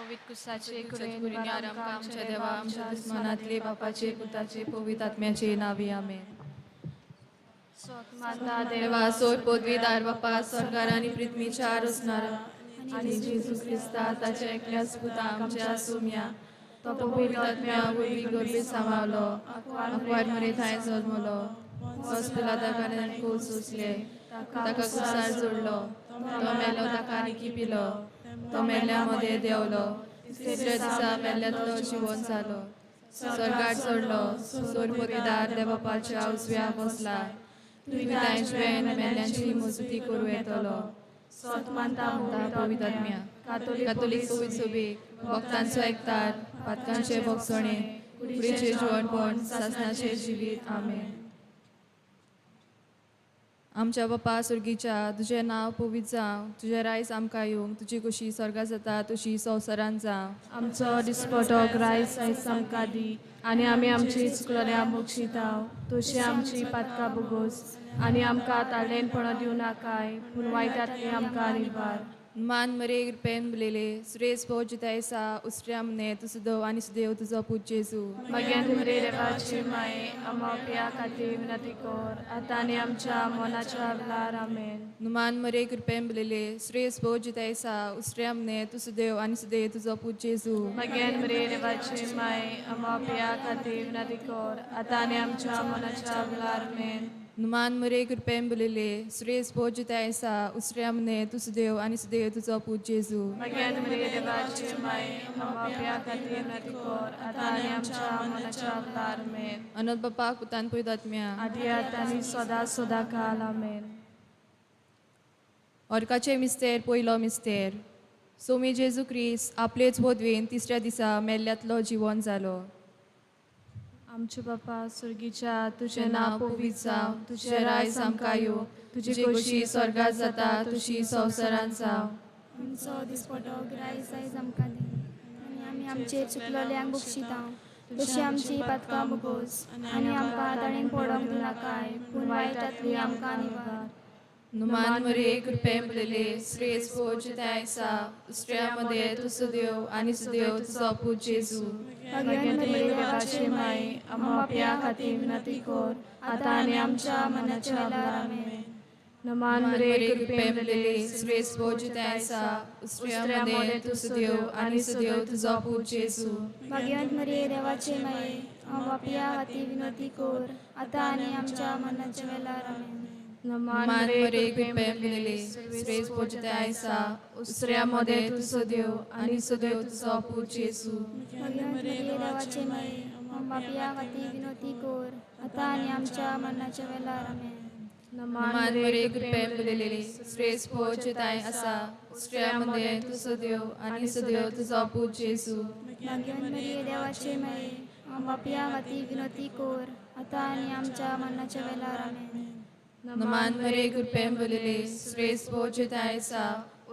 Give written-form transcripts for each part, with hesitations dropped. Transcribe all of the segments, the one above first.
पवित्र कुसाचे कुडीन आमकां आमच्या देवा आमच्या दुस्मानांतले बापाचे पुताचे पवित्र आत्म्याचे नावी आमेन. माता देवा सोर पदवीदार बापा स्वर्गार आनी पृथ्वीच्या रचणारा आनी जेजू क्रिस्ता ताच्या एकल्याच पुता आमच्या सुम्या तो पवित्र आत्म्या वरवीं गर्भेत सामावलो आंकवार मरे थंय जल्मलो हॉस्पिटलांत कोस सोंसले ताका कुसार जोडलो तो मेलो ताका आनी पिलो तो मेल्ल्या मदें देंवलो तिसऱ्या दिसा मेल्ल्यांतलो जिवन जालो स्वर्गार चडलो सोर पदवीदार देवबापाच्या उजव्या बसला तुवें तांचे मेल्ल्यांची मजुती करूं येतलो. सत मानता पवित्र आत्म्या कातोलीक पवित्र सभेक भक्तांचो एकतार पातकांचे भोगसणे कुडीचें जिवनपण सासणाचें जिवीत आमेन. आमच्या बापा सुर्गीच्या तुजें नांव पवित्र जावं तुजें रायस आमकां येवंक तुजी खुशी स्वर्गा जाता तशी संवसारांत जावं. आमचो दिसपटो ग्रायस आयज आमकां दी आनी आमी आमची चुकलेल्या बक्षिताव तशी आमची पातकां बोगोस आनी आमकां ताळेनपणा दिवं नाकाय पूण वायटांतली आमकां निवार. मान मरे कृपेन बुलेले सुरेश भोव जितायसा उस्त्र्या मने तुजो आनी सुदेव तुजो पूत जेजू. मागीर मरे देवाची माये आमच्या खातीर विनंती कर आतां आनी आमच्या मनाच्या वेळार आमेन. नुमान मरे कृपेन बुलेले सुरेश भोव जितायसा उस्त्र्या मने तुजो आनी सुदेव तुजो पूत जेजू. मागीर मरे देवाची माये आमच्या खातीर विनंती कर आतां आनी आमच्या मनाच्या वेळार आमेन. नुमान मरे कृपेन बुलेले सुरेश भोव जितायसा उस्त्र्या मने तुजो आनी सुदेव तुजो पूत जेजू. मागीर मरे देवाची माये आमच्या खातीर विनंती कर आतां आनी आमच्या मनाच्या वेळार आमेन. अनंत बापाक पुतान पवित्र आत्म्या आदी आतां आनी सदां सदां काल आमेन. अर्काचे मिस्तेर पयलो मिस्तेर सोमी जेजू क्रिस्त आपलेच पदवेन तिसऱ्या दिसा मेल्ल्यांतलो जिवन जालो. आमचे बापा सुर्गीच्या तुजें नांव पवित्र जावं तुजें रायस आमकां येवं तुजी खोशी स्वर्गात जाता तशी संवसारांत जावं. आमचो दिसपटो ग्रायस आयज आमकां दी आनी आमी आमचेर चुकलोल्यांक बक्षिताव तशी आमची पातकां बोगोस आनी आमकां ताणें पडोंक दिनाकाय पूण वायटांतली आमकां निवार. नुमान मरे कृपेन बुलेले श्रेस भोव जितायसा उस्त्र्या मदें तूं सुदेव आनी सुदेव तुजो पूत जेजू. मागीर मरे देवाची माये आमच्या खातीर विनंती कर आतां आनी आमच्या मनाच्या वेळार आमेन. नमान मरे मरे कृपेन बुलेले श्रेस भोव जितायसा उस्त्र्या मदें तूं सुदेव आनी सुदेव तुजो पूत जेजू. भाग्यवंत मरिये देवाचे माये आमच्या खातीर विनंती कर आतां आनी आमच्या मनाच्या वेळार आमेन. नमान मान मरे मरे कृपेन कृपेन बुलेले बुलेले श्रेस भोव जितायसा उस्त्र्या मदें तूं सुदेव आनी सुदेव तुजो पूत जेजू. भाग्यवंत मरिये देवाचे माये आमच्या खातीर विनंती कर आतां आनी आमच्या मरणाच्या वेळार आमेन. नमान मान मरे मरे कृपेन कृपेन बुलेले बुलेले श्रेस भोव जिताय आसा उस्त्र्या मदें तूं सुदेव आनी सुदेव तुजो पूत जेजू. भाग्यवंत मरिये देवाचे माये आमच्या खातीर विनंती कर आतां आनी आमच्या मरणाच्या वेळार आमेन. नमान मरे कृपेन बुलेले श्रेस भोव जितायसा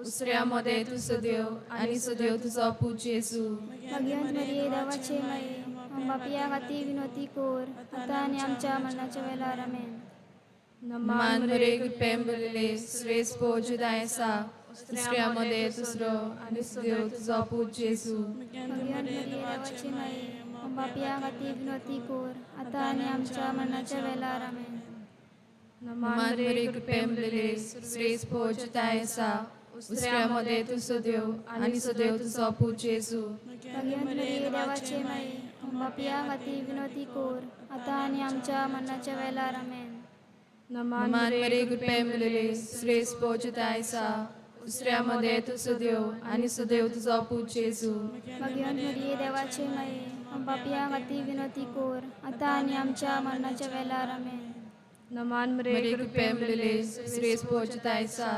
उस्त्र्या मदें तूं सुदेव आनी सुदेव तुजो पूत जेजू. भाग्यवंत मरिये देवाचे माये आमच्या खातीर विनंती कर आतां आनी आमच्या मरणाच्या वेळार आमेन. मान मरे कृपेन बुलेले श्रेस भोव जितायसा उस्त्र्या मदें तुसरो आनी सुदेव तुजो पूत जेजू. भाग्यवंत मरिये देवाचे माये आमच्या खातीर विनंती कर आतां आनी आमच्या मरणाच्या वेळार आमेन. मान मरे कृपेन बुलेले श्रेस भोव जितायसा उस्त्र्या मदें तूं सुदेव आनी सुदेव तुजो पूत जेजू. भाग्यवंत मरिये देवाचे माये आमच्या खातीर विनंती कर आतां आनी आमच्या मरणाच्या वेळार आमेन. नमान मान मरे कृपेन बुलेले श्रेस भोव जितायसा उस्त्र्या मदें तूं सुदेव आनी सुदेव तुजो पूत जेजू. भाग्यवंत मरिये देवाचे माये आमच्या खातीर विनंती कर आतां आनी आमच्या मरणाच्या वेळार आमेन. नमान मरे मरे कृपेन कृपेन बुलेले बुलेले श्रेस भोव जितायसा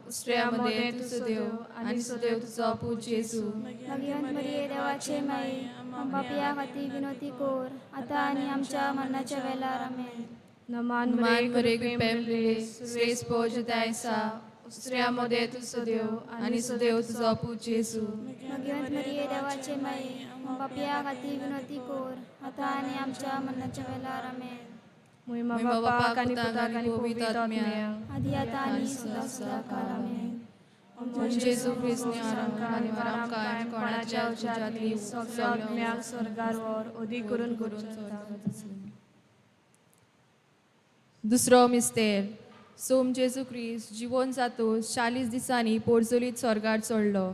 उस्त्र्या मदें तूं सुदेव आनी सुदेव तुजो पूत जेजू. भाग्यवंत मरिये देवाचे माये आमच्या खातीर विनंती कर आतां आनी आमच्या मरणाच्या वेळार आमेन. नमान मान मरे मरे कृपेन कृपेन बुलेले बुलेले श्रेस भोव जितायसा उस्त्र्या मदें तूं सुदेव आनी सुदेव तुजो पूत जेजू. भाग्यवंत मरिये देवाचे माये आमच्या खातीर विनंती कर आतां आनी आमच्या मरणाच्या वेळार आमेन. मोहिमा मोहिमा बापाक बापाक आनी पुताक पुताक आनी आनी पवित्र पवित्र आत्म्याक. आत्म्याक आदी आतां आनी सदां सदां काल आमेन. ओम जेजू क्रिस्त आमकां कोणाच्या उज्यांतली सगळ्या आत्म्यांक स्वर्गार व्हर अदीक करून गरजेवंतांक. दुसरो मिस्तेर सोम जेजू क्रिस्त जिवोन जातोच 40 दिसांनी पोरजोलीत स्वर्गार चडलो.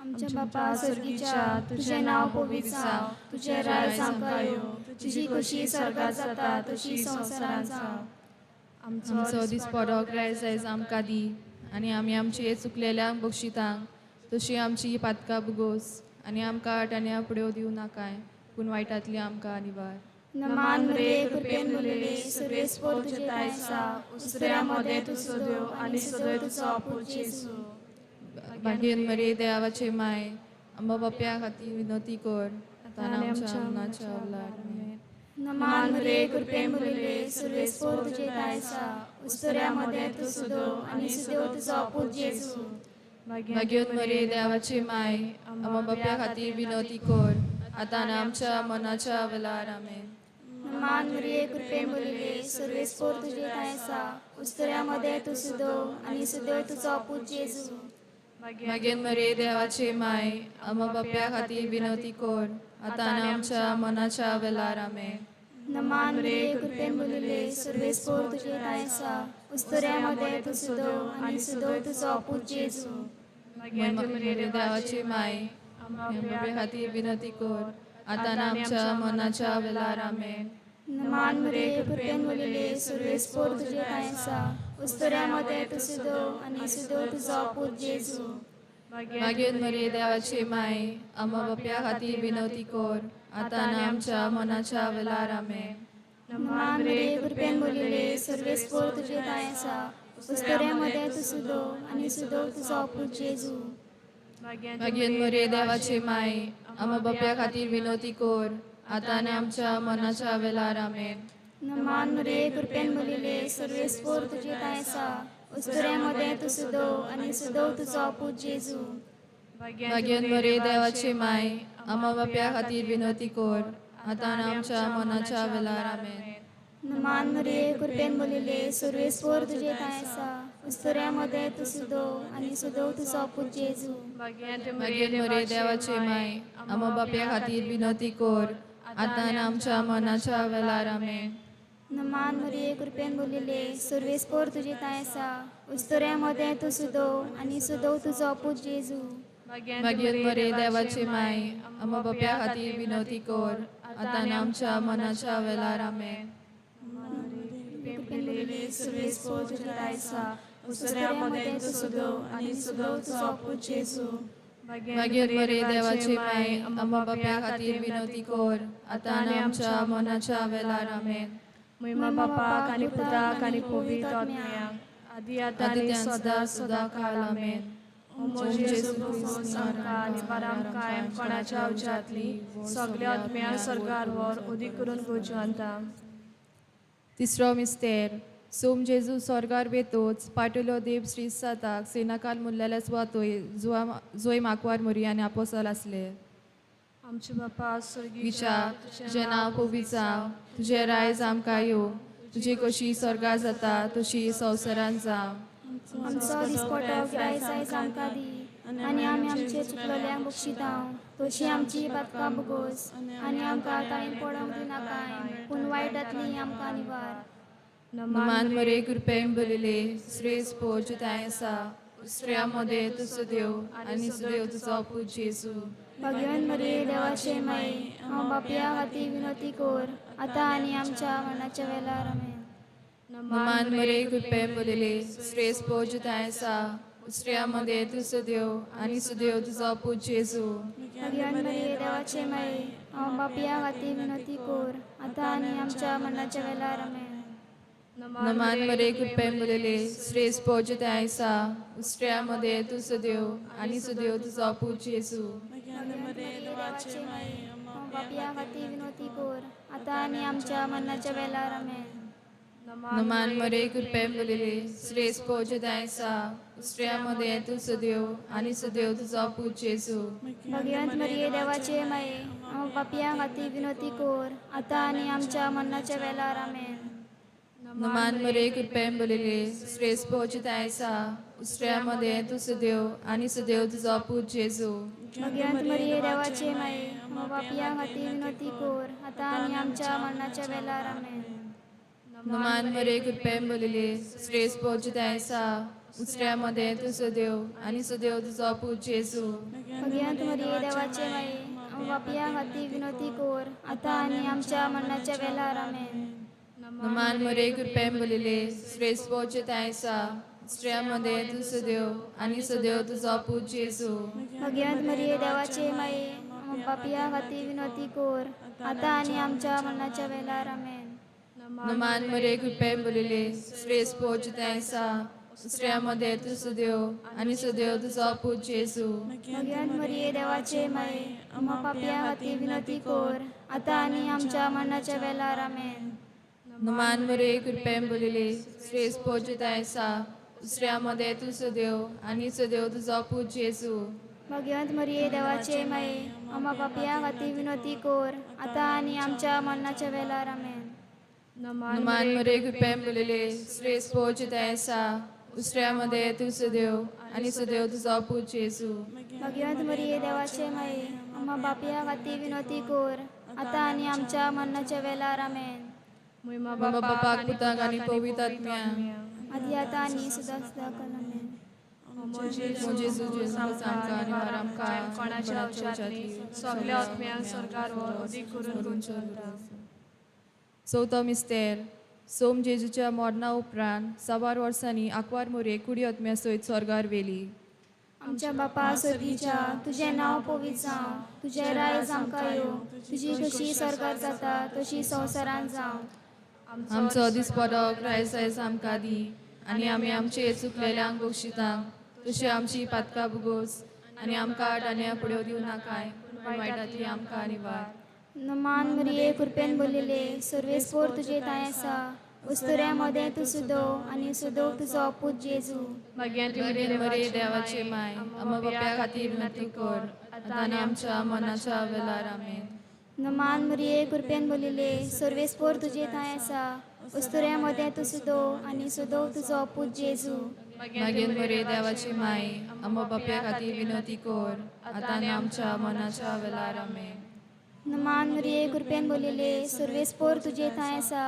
आमच्या बापा स्वर्गीच्या, तुजें नांव पवित्र जावं, तुजें राज आमकां येवं, तुजी खोशी स्वर्गात जाता तशी संवसारांत जावं. आमचो दिसपडो ग्रायज आयज आमकां दी आनी आमी आमचे चुकलेल्यांक बक्षितांक तशी आमची पातकां बुगोस आनी आमकां टाण्या पुड्यो दिवं नाकाय पूण वायटांतली आमकां निवार. नमान मरिये, कृपेन भरलेले, सर्वेस्पोर तुजे ठांय आसा, उस्तुऱ्यां मदें तूं सदैव आनी सदैव तुजो आपूत जेजू. भाग्यन मरिये देवाचे माय, आंबा बाप्या खातीर विनवती कर आतां आमच्या मरणाच्या वेळार. आमेन. नमान मरिये, कृपेन भरलेले, सर्वेस्पोर तुजे ठांय आसा, उस्तुऱ्यां मदें तूं सदैव आनी सदैव तुजो आपूत जेजू. भाग्यन मरिये देवाचे माय, आंबा बाप्या खातीर विनवती कर आतां आमच्या मरणाच्या वेळार. आमेन. नमान मरिये, कृपेन भरलेले, सर्वेस्पोर तुजे ठांय आसा, उस्तुऱ्यां मदें तूं सदैव आनी सदैव तुजो आपूत जेजू. भाग्यन मरिये देवाचे माय, आंबा बाप्या खातीर विनवती कर आतां आमच्या मरणाच्या वेळार. आमेन. नमान मरिये, कृपेन भरलेले, सर्वेस्पोर तुजे ठांय आसा, उस्तुऱ्यां मदें तूं सदैव आनी सदैव तुजो आपूत जेजू. मरिये देवाचे माय, आंबा बाप्या खातीर विनवती कर आतां आमच्या मरणाच्या वेळार. आमेन. नमान मरिये, कृपेन भरलेले, सर्वेस्पोर तुजे ठांय आसा, उस्तुऱ्यां मदें तूं सदैव आनी सदैव तुजो आपूत जेजू. भाग्यन मरिये देवाचे माय, आंबा बाप्या खातीर विनवती कर आतां आमच्या मरणाच्या वेळार. आमेन. नमान मरिये, कृपेन भरलेले, सर्वेस्पोर तुजे ठांय आसा, उस्तुऱ्यां मदें तूं सदैव आनी सदैव तुजो आपूत जेजू. भाग्यन मरिये देवाचे माय, आंबा बाप्या खातीर विनवती कर आतां आमच्या मरणाच्या वेळार. आमेन. नमान मरिये, कृपेन भरलेले, सर्वेस्पोर तुजे ठांय आसा, उस्तुऱ्यां मदें तूं सदैव आनी सदैव तुजो आपूत जेजू. भाग्यन मरिये देवाचे माय, आंबा बाप्या खातीर विनवती कर आतां आमच्या मरणाच्या वेळार. आमेन. नमान मरिये, कृपेन भरलेले, सर्वेस्पोर तुजे ठांय आसा, उस्तुऱ्यां मदें तूं सदैव आनी सदैव तुजो आपूत जेजू. भाग्यन मरिये देवाचे माय, आंबा बाप्या खातीर विनवती कर आतां आमच्या मरणाच्या वेळार. आमेन. नमान मरिये, कृपेन भरलेले, सर्वेस्पोर तुजे ठांय आसा, उस्तुऱ्यां मदें तूं सदैव आनी सदैव तुजो आपूत जेजू. भाग्यन मरिये देवाचे माय, आंबा बाप्या खातीर विनवती कर आतां आमच्या मरणाच्या वेळार. आमेन. कृपेन भरलेले, सर्वेस्पोर तुजे ठांय आसा, उस्तुऱ्यां मदें तूं सदैव आनी सदैव तुजो आपूत जेजू. भाग्यन मरिये देवाचे माय, आंबा बाप्या खातीर विनवती कर आतां आमच्या मरणाच्या वेळार. आमेन. महिमा बापाक आनी पुताक आनी पवित्र आत्म्याक, आदी आतां आनी सदां सदां काळ. आमेन. ओ जेजू क्रिस्त, आमकां आनी आमकां कोणाच्या उज्यांतली सगळ्या आत्म्यांक स्वर्गार व्हर अदीक करून गरजेवंतांक. तिसरो मिस्तेर सोम जेजू स्वर्गार वेतोच पाटलो देव श्री साताक सेनाकाल मुरलेल्या सुवातोय जोय माकवार मोरी आनी आपोसल आसले. आमचे बापा स्वर्गीच्या, तुजें नांव पवित्र जावं, तुजें रायज आमकां येवं, तुजी कशी स्वर्गार जाता तशी संवसारांत जावं. आमचो दिसपटो ग्रायज आयज आमकां दी आनी आमी आमचे चुकलेल्यांक बक्षितांव तशी आमची पातकां बुगोस आनी आमकां ताळेन पडोंक दिनाकाय पूण वायटांतली आमकां निवार. नमान मरे कृपेन भरिल्ले, श्रेष्ठ पोज तांय आसा, उस्त्र्या मदें तूं सदैव आनी सदैव तुजो पूत जेजू. भाग्यवंत मरिये देवाचे माई, हांव बापया खातीर विनवती कर आतां आनी आमच्या मरणाच्या वेळार. आमेन. नमान मरे कृपेन भरिल्ले, श्रेष्ठ पोज तांय आसा, उस्त्र्या मदें तूं सदैव आनी सदैव तुजो पूत जेजू. भाग्यवंत मरिये देवाचे माई, हांव बापया खातीर विनवती कर आतां आनी आमच्या मरणाच्या वेळार. आमेन. नमान मरे कृपेन भरिल्ले, श्रेष्ठ पोज तांय आसा, उस्त्र्या मदें तूं सदैव आनी सदैव तुजो पूत जेजू. देवाचे माई, हांव बापया खातीर विनवती कर आतां आनी आमच्या मरणाच्या वेळार. आमेन. नमान मरे कृपेन भरिल्ले, श्रेष्ठ पोज तांय आसा, उस्त्र्या मदें तूं सदैव आनी सदैव तुजो पूत जेजू. भाग्यवंत मरिये देवाचे माई, हांव बापया खातीर विनवती कर आतां आनी आमच्या मरणाच्या वेळार. आमेन. नमान मरे कृपेन भरिल्ली श्रेष्ठ पोवची आसा उस्त्र्या मदें तूं सदैव आनी सदैव तुजो पूत जेजू. भगवंत मरिये देवाचे माये, आम्हा पापयां खातीर विनवती कर, आतां आनी आमच्या मरणाच्या वेळार. आमेन. नमान मरे कृपेन भरिल्ली श्रेष्ठ पोवची आसा उस्त्र्या मदें तूं सदैव आनी सदैव तुजो पूत जेजू. भगवंत मरिये देवाचे माये, आम्हा पापयां खातीर विनवती कर, आतां आनी आमच्या मरणाच्या वेळार. आमेन. नमान मरे कृपेन भरिल्ली श्रेष्ठ पोवची आसा उस्त्र्या मदें तूं सदैव आनी सदैव तुजो पूत जेजू. भगवंत मरिये देवाचे माये, आम्हा पापयां खातीर विनवती कर, आतां आनी आमच्या मरणाच्या वेळार. आमेन. नमान मरे कृपेन भरिल्ली श्रेष्ठ पोवची आसा उस्त्र्या मदें तूं सदैव आनी सदैव तुजो पूत जेजू. भगवंत मरिये देवाचे माये, आम्हा पापयां खातीर विनवती कर, आतां आनी आमच्या मरणाच्या वेळार. आमेन. नमान मरे कृपेन भरिल्ली श्रेष्ठ पोवची आसा उस्त्र्या मदें तूं सदैव आनी सदैव तुजो पूत जेजू. भगवंत मरिये देवाचे माये, आम्हा पापयां खातीर विनवती कर, आतां आनी आमच्या मरणाच्या वेळार. आमेन. नमान मरे कृपेन भरिल्ली श्रेष्ठ पोवची आसा उस्त्र्या मदें तूं सदैव आनी सदैव तुजो पूत जेजू. भगवंत मरिये देवाचे माये, आम्हा पापयां खातीर विनवती कर, आतां आनी आमच्या मरणाच्या वेळार. आमेन. महिमा बाबा बापाक पुताक आनी पवित्र आत्म्याक, आदी आतां आनी सदां सदां काल. आमेन. जेजू जेजू आमकां आनी वार आमकां कोणाच्या उच्चातली सगल्या आत्म्यांक सरकार व्हर अदीक करून गुंचवता. चवथो मिस्तेर. सोम जेजूच्या मरणा उपरांत साबार वर्सांनी आंकवार मोरये कुडी आत्म्या सयत स्वर्गार व्हेली. आमच्या बापा सर्गीच्या, तुजें नांव पवित्र जावं, तुजें रायज आमकां येवं, तुजी कशी स्वर्गार जाता तशी संवसारांत जावं. आमचो दिसपडो क्रायस्ट आयज आमकां दी आनी आमी आमचे चुकलेल्यांक बक्षिता तशी आमची पातकां बुगोस आनी आमकां टान्या फुडें दिवं नाकाय, पूण वायटांतली आमकां निवार. नमान मरिये कृपेन भरिल्ले, सर्वेस्पोर तुजे थांय आसा, उस्तुऱ्या मदें तूं सुदो आनी सुदो तुजो पूत जेजू. मरिये देवाचे माय, आम्हा बाप्या खातीर विनंती कर, आतां आनी आमच्या मनाच्या वेळार. आमेन. नमान मरिये कृपेन भरिल्ले, सर्वेस्पोर तुजे थांय आसा, उस्तुऱ्या मदें तूं सुदो आनी सुदो तुजो पूत जेजू. मागीर मरिये देवाची माय, आम्हा बाप्या खातीर विनंती कर, आतां आनी आमच्या मनाच्या वेळार. आमेन. नमान मरिये कृपेन भरिल्ले, सर्वेस्पोर तुजे थांय आसा,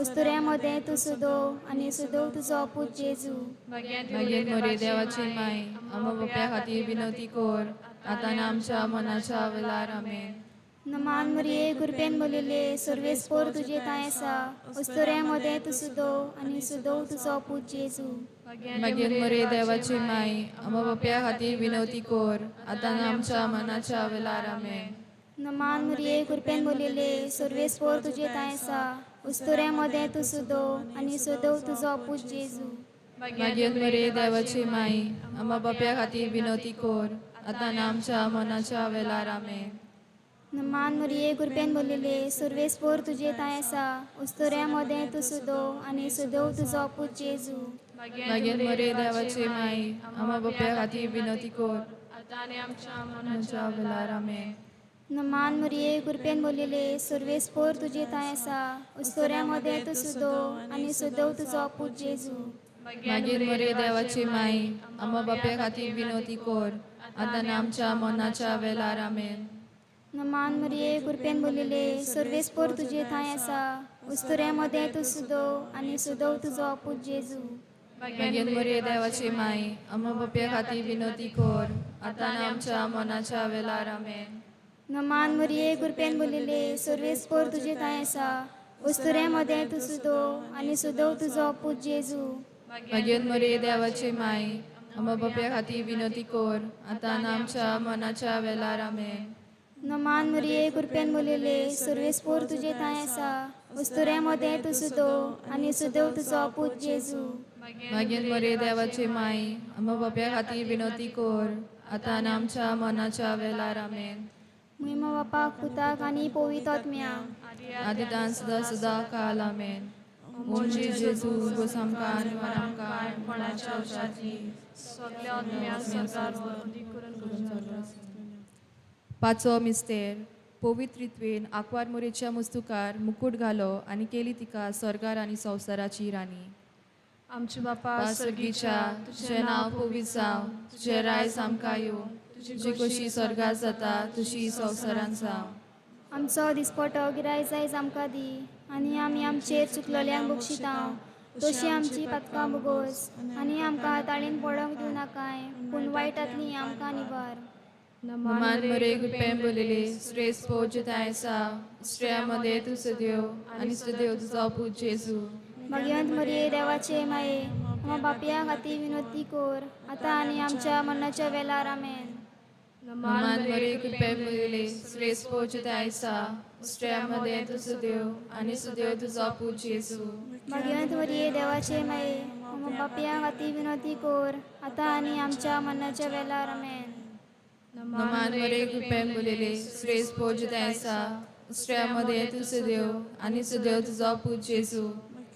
उस्तुऱ्या मदें तूं सुदो आनी सुदो तुजो पूत जेजू. मागीर मरिये देवाची माय, आम्हा बाप्या खातीर विनंती कर, आतां आनी आमच्या मनाच्या वेळार. आमेन. नमान मरिये कृपेन भरिल्ले, सर्वेस्पोर तुजे थांय आसा, उस्तुऱ्या मदें तूं सुदो आनी सुदो तुजो पूत जेजू. मागीर मरिये देवाची माय, आम्हा बाप्या खातीर विनंती कर, आतां आनी आमच्या मनाच्या वेळार. आमेन. नमान मरिये कृपेन भरिल्ले, सर्वेस्पोर तुजे थांय आसा, उस्तुऱ्या मदें तूं सुदो आनी सुदो तुजो पूत जेजू. मागीर मरिये देवाची माय, आम्हा बाप्या खातीर विनंती कर, आतां आनी आमच्या मनाच्या वेळार. आमेन. नमान मरिये कृपेन भरिल्ले, सर्वेस्पोर तुजे थांय आसा, उस्तुऱ्या मदें तूं सुदो आनी सुदो तुजो पूत जेजू. मागीर मरिये देवाची माय, आम्हा बाप्या खातीर विनंती कर, आतां आनी आमच्या मनाच्या वेळार. आमेन. नमान मरिये कृपेन भरिल्ले, सर्वेस्पोर तुजे थांय आसा, उस्तुऱ्या मदें तूं सुदो आनी सुदो तुजो पूत जेजू. मागीर मरिये देवाची माय, आम्हा बाप्या खातीर विनंती कर, आतां आनी आमच्या मनाच्या वेळार. आमेन. नमान मरिये कृपेन भरिल्ले, सर्वेस्पोर तुजे थांय आसा, उस्तुऱ्या मदें तूं सुदो आनी सुदो तुजो पूत जेजू. मागीर मरिये देवाची माय, आम्हा बाप्या खातीर विनंती कर, आतां आनी आमच्या मनाच्या वेळार. आमेन. नमान मरिये कृपेन भरिल्ले, सर्वेस्पोर तुजे थांय आसा, उस्तुऱ्या मदें तूं सुदो आनी सुदो तुजो पूत जेजू. मागीर मरिये देवाची माय, आम्हा बाप्या खातीर विनंती कर, आतां आनी आमच्या मनाच्या वेळार. आमेन. नमान मरिये कृपेन भरिल्ले, सर्वेस्पोर तुजे थांय आसा, उस्तुऱ्या मदें तूं सुदो आनी सुदो तुजो पूत जेजू. मागीर मरिये देवाची माय, आम्हा बाप्या खातीर विनंती कर, आतां आनी आमच्या मनाच्या वेळार. आमेन. महिमा बापाक पुताक आनी पवित्र आत्म्याक, आदितान सदां सदां काल. आमेन. ओ जेजू गोस आमकां आनी वार आमकां कोणाच्या उच्चातली सगल्या आत्म्यांक सरकार व्हर अदीक करून गुंचवता. पांचवो मिस्तेर. पवित्रित्वेन आंकवार मोरेच्या मुस्तुकार मुकूट घालो आनी केली तिका स्वर्गार आनी संवसाराची राणी. आमच्या बापा सर्गीच्या, तुजें नांव पवित्र जावं, तुजें रायज आमकां येवं, तुजी खोशी स्वर्गार जाता तशी संवसारान जावं. आमचो दिसपटो गिरायक आयज आमकां दी आनी आमी आमचेर चुकलोल्यांक बक्षिता तशी आमची पातकां बोगोस आनी आमकां ताळीन पडोंक दिवं नाकाय पूण वायटांतली आमकां निवार. मान मरे कृपेन बोलिले श्रेष्ठ पोजताय आसा, स्त्रियां तूं सदैव आनी सदैव तुजो पूत जेजू. भाग्यवंत मरिये देवाचे माये, आम्हा पापयां खातीर विनवती कर आतां आनी आमच्या मरणाच्या वेळार. आमेन. मान मरे कृपेन बोलिले श्रेष्ठ पोजताय आसा, स्त्रियां तूं सदैव आनी सदैव तुजो पूत जेजू. भाग्यवंत मरिये देवाचे माये, आम्हा पापयां खातीर विनवती कर आतां आनी आमच्या मरणाच्या वेळार. आमेन. मान मरे कृपेन बोलिले श्रेष्ठ पोजताय आसा, स्त्रियां तूं सदैव आनी सदैव तुजो पूत जेजू.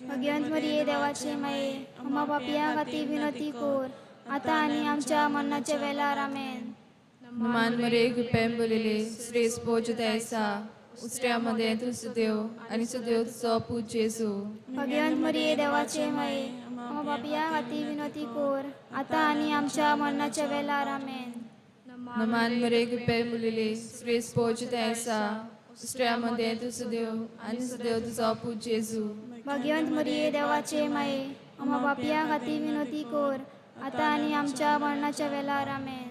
भाग्यवंत मरिये देवाचे माये, आम्हा पापयां खातीर विनवती कर आतां आनी आमच्या मरणाच्या वेळार. आमेन. मान मरे कृपेन बोलिले श्रेष्ठ पोजताय आसा, स्त्रियां तूं सदैव आनी सदैव तुजो पूत जेजू. भाग्यवंत मरिये देवाचे माये, आम्हा पापयां खातीर विनवती कर आतां आनी आमच्या मरणाच्या वेळार. आमेन. मान मरे कृपेन बोलिले श्रेष्ठ पोजताय आसा, स्त्रियां तूं सदैव आनी सदैव तुजो पूत जेजू. भाग्यवंत मरिये देवाचे माये, आम्हा पापयां खातीर विनवती कर आतां आनी आमच्या मरणाच्या वेळार. आमेन.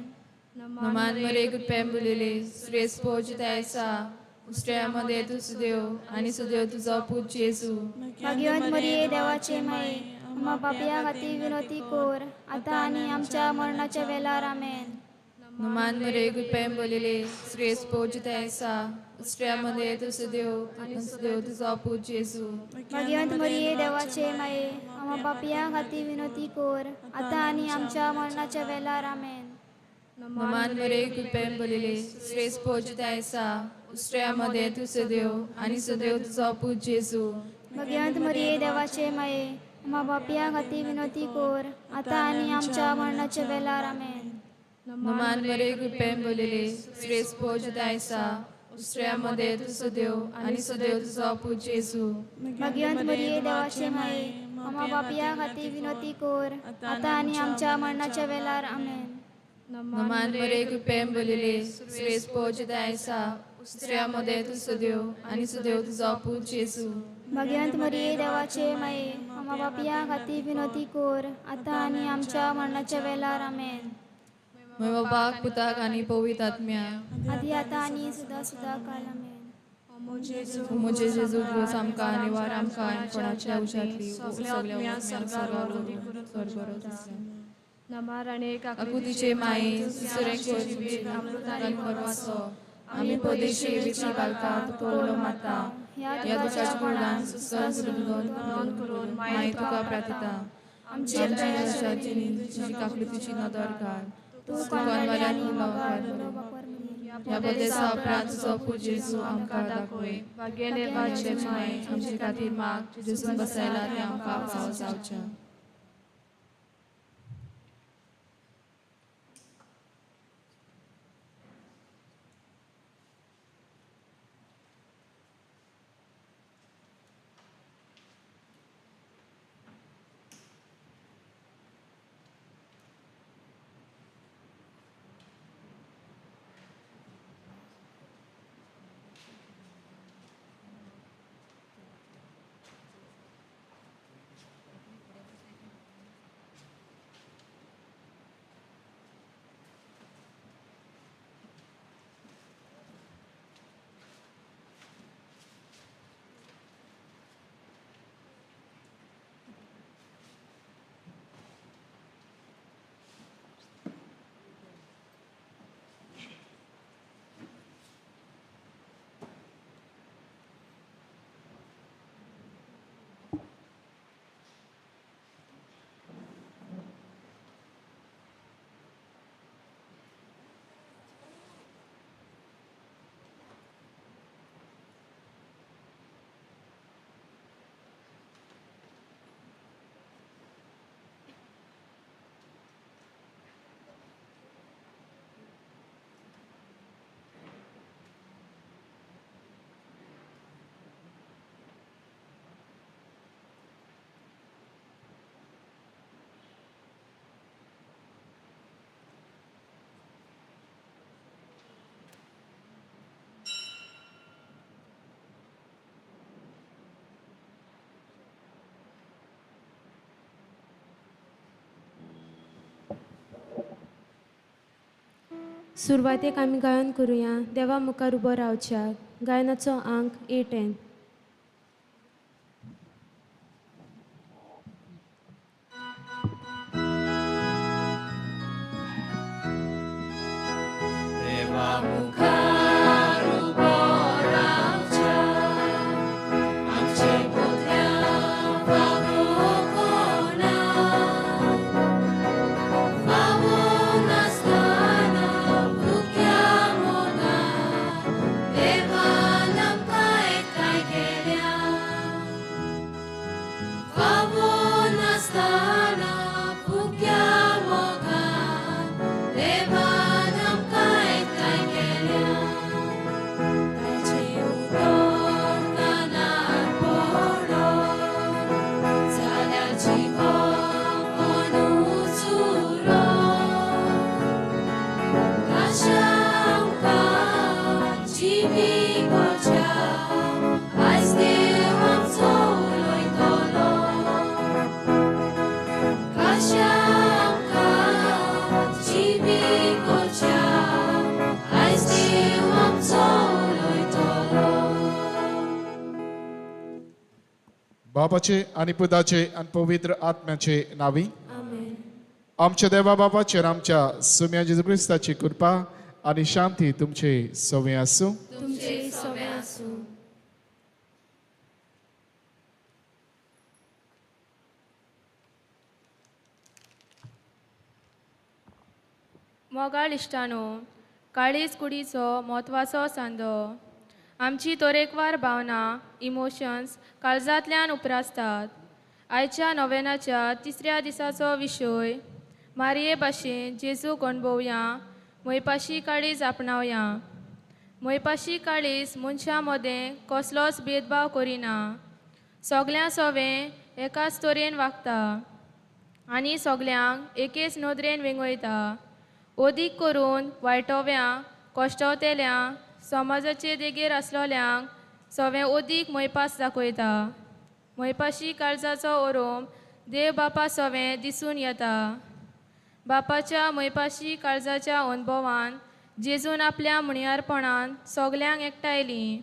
मान मरे कृपेन बोलिले श्रेष्ठ पोजताय आसा, स्त्रियां तूं सदैव आनी सदैव तुजो पूत जेजू. भाग्यवंत मरिये देवाचे माये, आम्हा पापयां खातीर विनवती कर आतां आनी आमच्या मरणाच्या वेळार. आमेन. मान मरे कृपेन बोलिले श्रेष्ठ पोजताय आसा, स्त्रियां तूं सदैव आनी सदैव तुजो पूत जेजू. भाग्यवंत मरिये देवाचे माये, आम्हा पापयां खातीर विनवती कर आतां आनी आमच्या मरणाच्या वेळार. आमेन. मान मरे कृपेन बोलिले श्रेष्ठ पोजताय आसा, स्त्रियां तूं सदैव आनी सदैव तुजो पूत जेजू. भाग्यवंत मरिये देवाचे माये, आम्हा पापयां खातीर विनवती कर आतां आनी आमच्या मरणाच्या वेळार. आमेन. मान मरे कृपेन बोलिले श्रेष्ठ पोजताय आसा, स्त्रियां तूं सदैव आनी सदैव तुजो पूत जेजू. भाग्यवंत मरिये देवाचे माये, आम्हा पापयां खातीर विनवती कर आतां आनी आमच्या मरणाच्या वेळार. आमेन. मान मरे कृपेन बोलिले श्रेष्ठ पोजताय आसा, स्त्रियां तूं सदैव आनी सदैव तुजो पूत जेजू. भाग्यवंत मरिये देवाचे माये, आम्हा पापयां खातीर विनवती कर आतां आनी आमच्या मरणाच्या वेळार. आमेन. म्हज्या बापाक पुताक आनी पवित्र आत्म्या, आदी आतां आनी सदां सदां काल. आमेन. म्हजे जेजू गोस आमकां निवार आमकां कोणाच्या उशांतली सगल्या स्वर्गार. आकुतीचे माये सुरें परवासो आमी परदेशी वेची बालका तुका उलो मारता, ह्या दुखाच्या कोणान सुस्वास करून माये तुका प्रार्थिता. आमच्या तुजी काकलुतीची नदर घाल, तुका ह्या बदेसा उपरांत तुजो पूत जेजू आमकां दाखय. भाग्यवाचे माये आमचे खातीर माग, जेजून बसयला तें आमकां फावो जावचें. सुरवातेक आमी गायन करुया देवा मुखार उबो रावच्याक. गायनाचो आंक 8N. देवा मुखार उबो रावच्याक आमचे पोतल्या फावो कोणाक, फावो नासतना फुक्या मोगान देवान आमकां एकठांय केल्या. फावो नासतना फुक्या मोगान देवान आमकां एकठांय केल्या. ताचें उतर कानार पडत जाल्यार जिवो कोणूच उरत. काशा आमकां जिवी करच्याक आयज देव आमचो उलयतलो. काशा आमकां जिवी करच्याक आयज देव आमचो उलयतलो. बापाचे आनी पुताचे आनी पवित्र आत्म्याचे नावी. आमेन. आमच्या देवा बापाचेर आमच्या सुम्या जेजू क्रिस्ताची कृपा आनी शांती तुमचे सवे आसूं. तुमचे सवे आसूं. मोगाळ इश्टानो, काळीज कुडीचो म्हत्वाचो सांदो. आमची तरेकवार भावना, इमोशन्स काळजांतल्यान उप्रासतात. आयच्या नोवेनाच्या तिसऱ्या दिसाचो विशय मारये भाशेन जेजूक अणभवया, मोयपाशी काळीज आपणावया. मोयपाशी काळीज मनशां मदें कसलोच भेदभाव करिना, सगल्यां सोवें एकाच तरेन वागता आनी सगल्यांक एकेच नदरेन वेंगयता. अदीक करून वायटोव्यांक, कश्टवतेल्यांक, समाजाचे देगेर आसलोल्यांक सवें अदीक मोयपास दाखयता. मोयपाशी काळजाचो ओरोम देव बापा सवें दिसून येता. बापाच्या मोयपाशी काळजाच्या अणभवान जेजून आपल्या म्हणयारपणान सगल्यांक एकठांयलीं.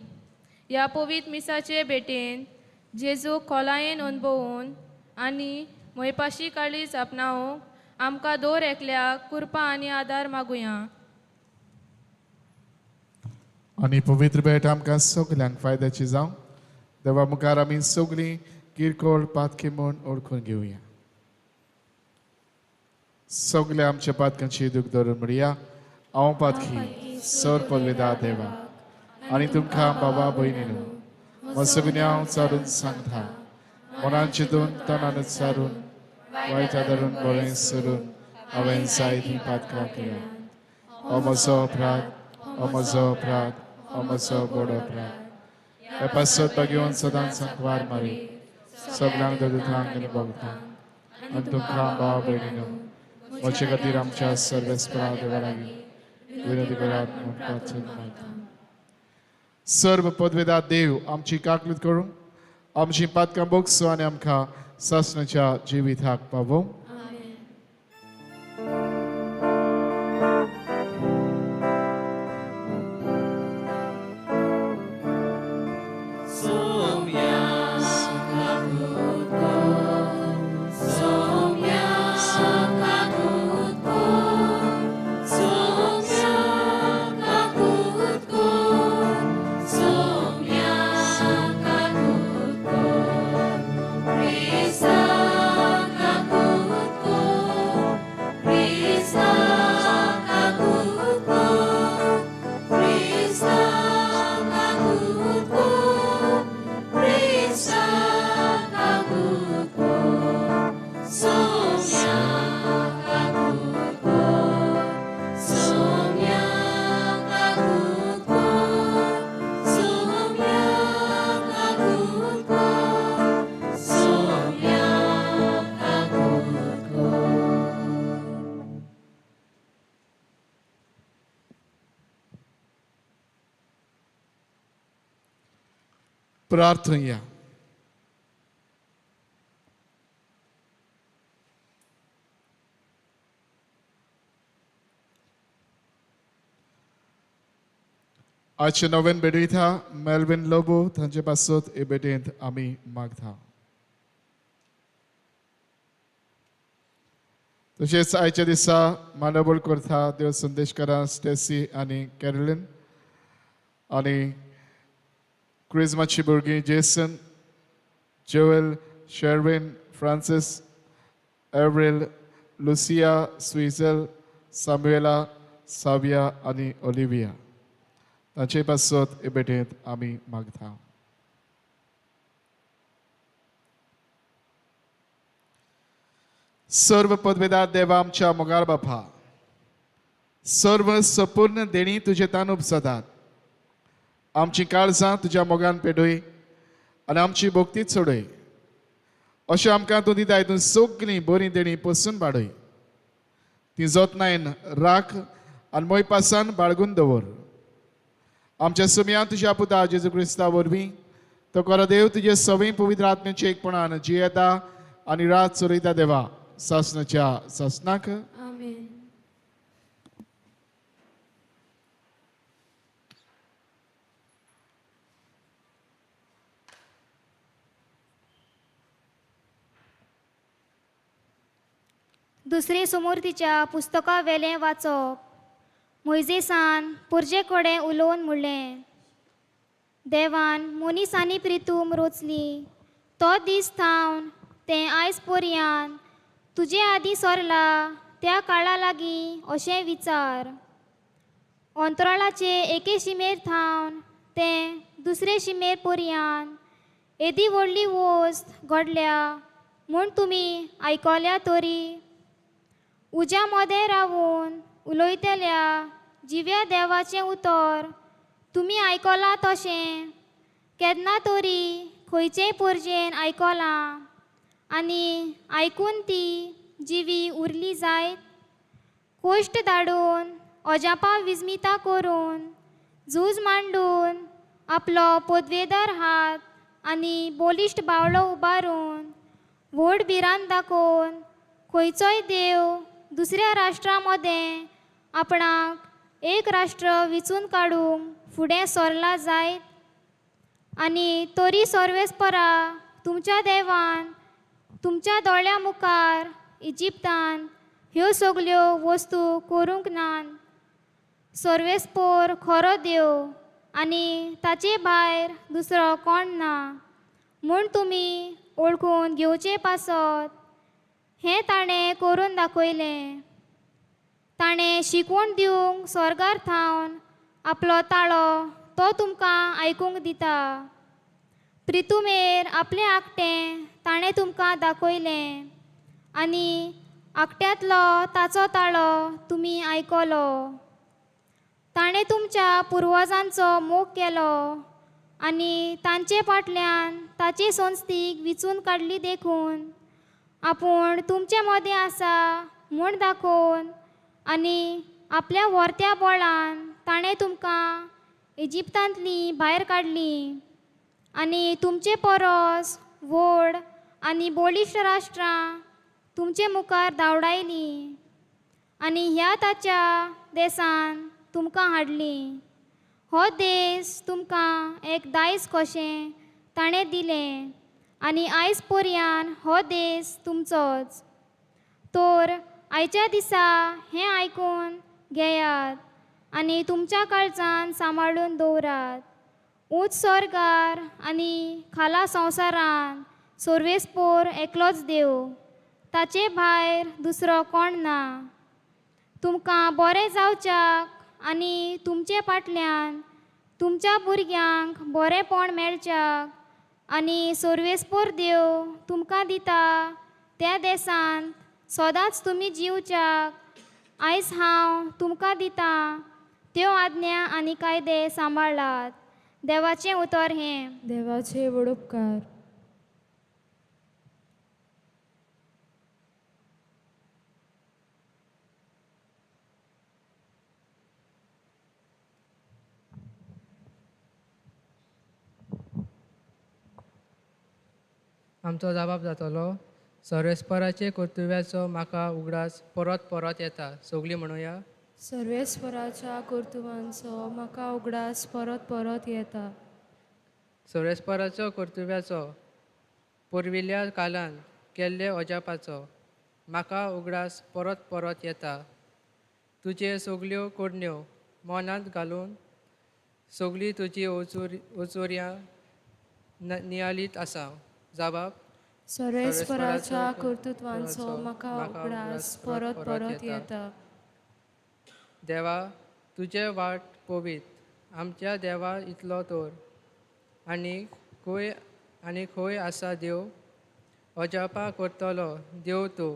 ह्या पवित्र मिसाचे भेटेन जेजूक खोलायेन अणभवून आनी मोयपाशी काळीज आपणावंक आमकां दर एकल्याक कृपा आनी आदार मागुया. आनी पवित्र भेट आमकां सगल्यांक फायद्याची जावं. देवा मुखार आमी सगळीं किरकोळ पातकी म्हूण ओळखून घेवया. सगळे आमच्या पातकांची दूख धरून म्हणया, हांव पातकी सर पदवेदा देवा आनी तुमकां बाबा भयणीनू म्हजो गुन्यांव चारून सांगता. मनान चिंतून तणान चारून वायटा धरून बरें सरून हांवें जायतीं पातकां केल्या. हो म्हजो अपराध, हो म्हजो अपराध, हो म्हजो व्हड अपराध. हे पासत घेवन सदांच सांकवार मारी सगल्यांक ददुतांक आनी भोगतांक आनी तुमकां भाव भयणीनू म्हजे खातीर आमच्या सर्वेस्परा देवा लागीं विनंती करात म्हूण प्रार्थना मागता. सर्व पदवेदा देव आमची काकलूत करूं, आमची पातकां बोगसो आनी आमकां सासणाच्या जिविताक पावोवं. प्रार्थना. आजचे नवेन भेटयता मेल्विन लोबो तांचे पासत हे भेटेंत आमी मागता. तशेंच आयच्या दिसा मांडावळ करता देव संदेशकारां स्टेसी आनी कॅरोलीन आनी क्रिजमाची भुरगीं Jason, Joel, Sherwin, Francis, Avril, Lucia, Swizel, Samuela, Savia आनी ओलिविया तांचे पासत हे भेटेंत आमी मागता. सर्व पदवेदार देवा आमच्या मोगाळ बापा, सर्व संपूर्ण देणी तुजे तान उपसतात. आमची काळजां तुज्या मोगान पेटय आनी आमची भक्ती चडय. अशें आमकां तूं दिताय तूं सगळीं बरीं देणी पसून वाडय. ती जतनायन राख आनी मोयपासान बाळगून दवर. आमच्या सुमया तुज्या पुता जेजू क्रिस्ता वरवीं तो खरो देव तुजे सवय पवित्र आत्म्याचे एकपणान जियेता आनी रात चलयता देवा सासनाच्या सासनाक. आमेन. दुसरी सुमूर्तीच्या पुस्तका वेलें वाचप. मोयजेसान पुरजे कडेन उलोवन म्हणलें, देवान मनीस आनी प्रितूम रोचली तो दीस थावन तें आयज पर्यान तुजे आदीं सरला त्या काळा लागीं अशें विचार. अंतराळाचे एके शिमेर थावन तें दुसरे शिमेर पर्यान येदी व्हडली वस्त घडल्या म्हूण तुमी आयकल्या तरी उज्या मदें रावून उलयतल्या जिव्या देवाचें उतर तुमी आयकलां तशें केन्ना तरी खंयचेय पोरजेन आयकलां आनी आयकून ती जिवी उरली जायत. कोश्ट धाडून अजापां विस्मिता करून झूज मांडून आपलो पदवेदार हात आनी बलिश्ट बावलो उबारून व्हड भिरांत दाखोवन खंयचोय देव दुसऱ्या राष्ट्रा मदें आपणाक एक राष्ट्र विचून काडूंक फुडें सरला जायत. आनी तरी सर्वेस्परा तुमच्या देवान तुमच्या दोळ्या मुखार इजिप्तान ह्यो सगल्यो वस्तू करूंक नात. सर्वेस्पोर खरो देव आनी ताचे भायर दुसरो कोण ना म्हूण तुमी वळखून घेवचे पासत हें ताणें करून दाखयलें. ताणें शिकवण दिवंक स्वर्गार थावन आपलो ताळो तो तुमकां आयकूंक दिता. प्रितुमेर आपलें आकटें ताणें तुमकां दाखयलें आनी आकट्यांतलो ताचो ताळो तुमी आयकलो. ताणें तुमच्या पुर्वजांचो मोग केलो आनी तांचे फाटल्यान ताची संस्थीक विचून काडली देखून आपूण तुमचे मदें आसा म्हूण दाखोवन आनी आपल्या व्हरत्या बळान ताणें तुमकां इजिप्तांतलीं भायर काडलीं आनी तुमचे परस व्हड आनी बळिश्ट राष्ट्रां तुमचे मुखार धांवडायलीं आनी ह्या ताच्या देसान तुमकां हाडलीं. हो देश तुमकां एक दायज कशें ताणें दिलें आनी आयज पर्यान हो देश तुमचोच. तर आयच्या दिसा हें आयकून घेयात आनी तुमच्या काळजान सांबाळून दवरात. ऊंच स्वर्गार आनी खाला संवसारान सर्वेस्पोर एकलोच देव, ताचे भायर दुसरो कोण ना. तुमकां बरें जावच्याक आनी तुमचे फाटल्यान तुमच्या भुरग्यांक बरेंपण मेळच्याक आनी सर्वेस्पोर देव तुमकां दिता त्या देशांत सदांच तुमी जिवच्याक आयज हांव तुमकां दिता त्यो आज्ञा आनी कायदे सांबाळात. देवाचें उतर हें. देवाचे व्हड उपकार. आमचो जबाब जातलो. सर्वेस्पराचे कर्तव्याचो म्हाका उगडास परत परत येता. सगळीं म्हणुया. सर्वेस्वराच्या कर्तुबांचो म्हाका उगडास परत परत येता. सर्वेस्पराचो कर्तुब्याचो पुर्विल्ल्या काळान केल्ले अजापाचो म्हाका उगडास परत परत येता. तुजे सगल्यो करण्यो मनांत घालून सगळी तुजी अचुर्यां नियालीत आसा. जाबाब. सर्वेस्पराच्या कर्तृत्वांचो म्हाका उगडास परत परत येता. देवा, तुजे वाट पवीत आमच्या देवा इतलो तर आनी खंय आनी खंय आसा देव? अजापां करतलो देव तूं.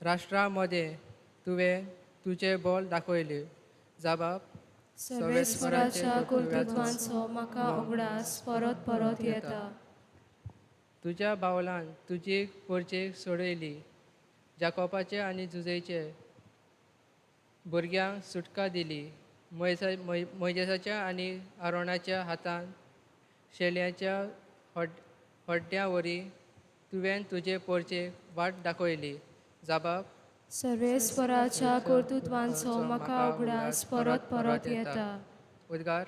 राष्ट्रा मदें तुवें तुजें बळ दाखयलें. जाबाब. सर्वेस्पराच्या कर्तृत्वांचो म्हाका उगडास परत परत येता. तुज्या बावलान तुजी परचेक सोडयली. जाकोबाचे आनी जुजेचे भुरग्यांक सुटका दिली. मोयजेसाच्या आनी आरोणाच्या हातान शेल्याच्या हड्ड्या वरी तुवें तुजे पोरचेक वाट दाखयली. जाबाब. सर्वेस्पराच्या कर्तृत्वांचो म्हाका उगडास परत परत येता. उद्गार.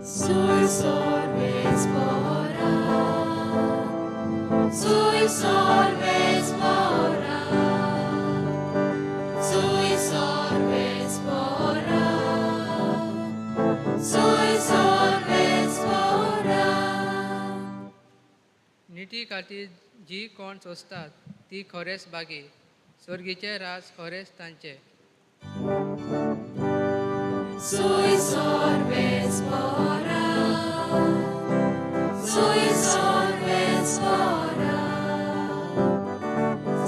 Sui sorves pora, sui sorves pora, sui sorves pora, sui sorves pora. निती खातीर जी कोण सोंसतात ती खरेंच बागी. सर्गीचे राज खरेंच तांचे. Sui sorves pora, sui sorves pora,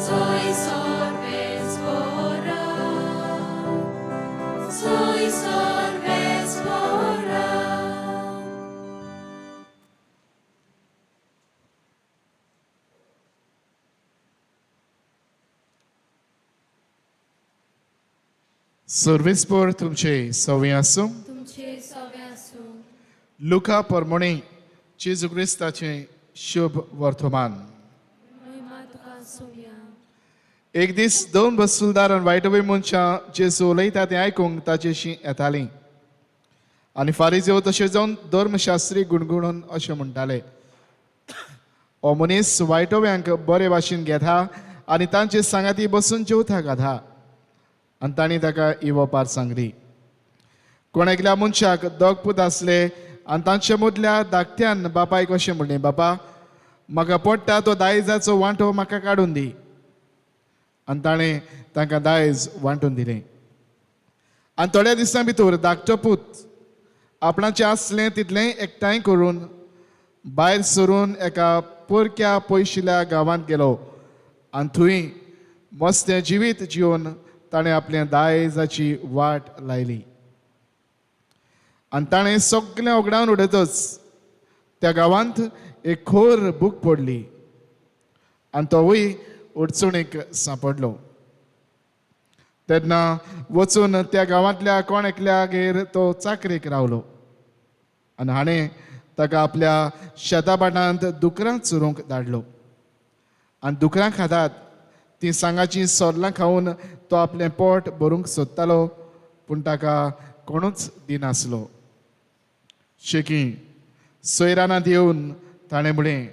sui sorves pora, sui sorves pora. सर्वेस्पर तुमचे सवे आसूं. तुमचे सवे आसूं. लुका परमणे जेजू क्रिस्ताचें शुभ वर्तमान. महिमा तुका आसूया. एक दीस दोन बसुलदार आनी वायटवे मनशां जेजू उलयता तें आयकूंक ताचेशी येतालीं आनी फारीजेव तशें जावन धर्मशास्त्री गुणगुणून अशें म्हणटाले, हो मनीस वायटव्यांक बरे भाशेन घेता आनी तांचे सांगाती बसून जेवता खाता. आनी तांणी ताका ही वपार सांगली. कोण एकल्या मनशाक दोग पूत आसले आनी तांचे मदल्या धाकट्यान बापायक अशें म्हणलें, बापा म्हाका पडटा तो दायजाचो वांटो म्हाका काडून दी. आनी ताणें तांकां दायज वांटून दिलें. आनी थोड्या दिसां भितर धाकटो पूत आपणाचें आसलें तितलें एकठांय करून भायर सरून एका परक्या पयशिल्ल्या गांवांत गेलो आनी थंय मस्तें जिवीत जिवन ताणें आपल्या दायजाची वाट लायली. आनी ताणें सगळें उगडावन उडयतच त्या गांवांत एक खोर भूक पडली आनी तोवूय अडचणीक सांपडलो. तेन्ना वचून त्या गांवांतल्या कोण एकल्यागेर तो चाकरेक रावलो आनी हाणें ताका आपल्या शेताभाटांत दुकरां चोरूंक धाडलो. आनी दुकरां खातात तीं सांगाचीं सोल्लां खावन तो आपलें पोट भरूंक सोदतालो, पूण ताका कोणूच दिनासलो. शेकी सोयरानांत येवन ताणें म्हणलें,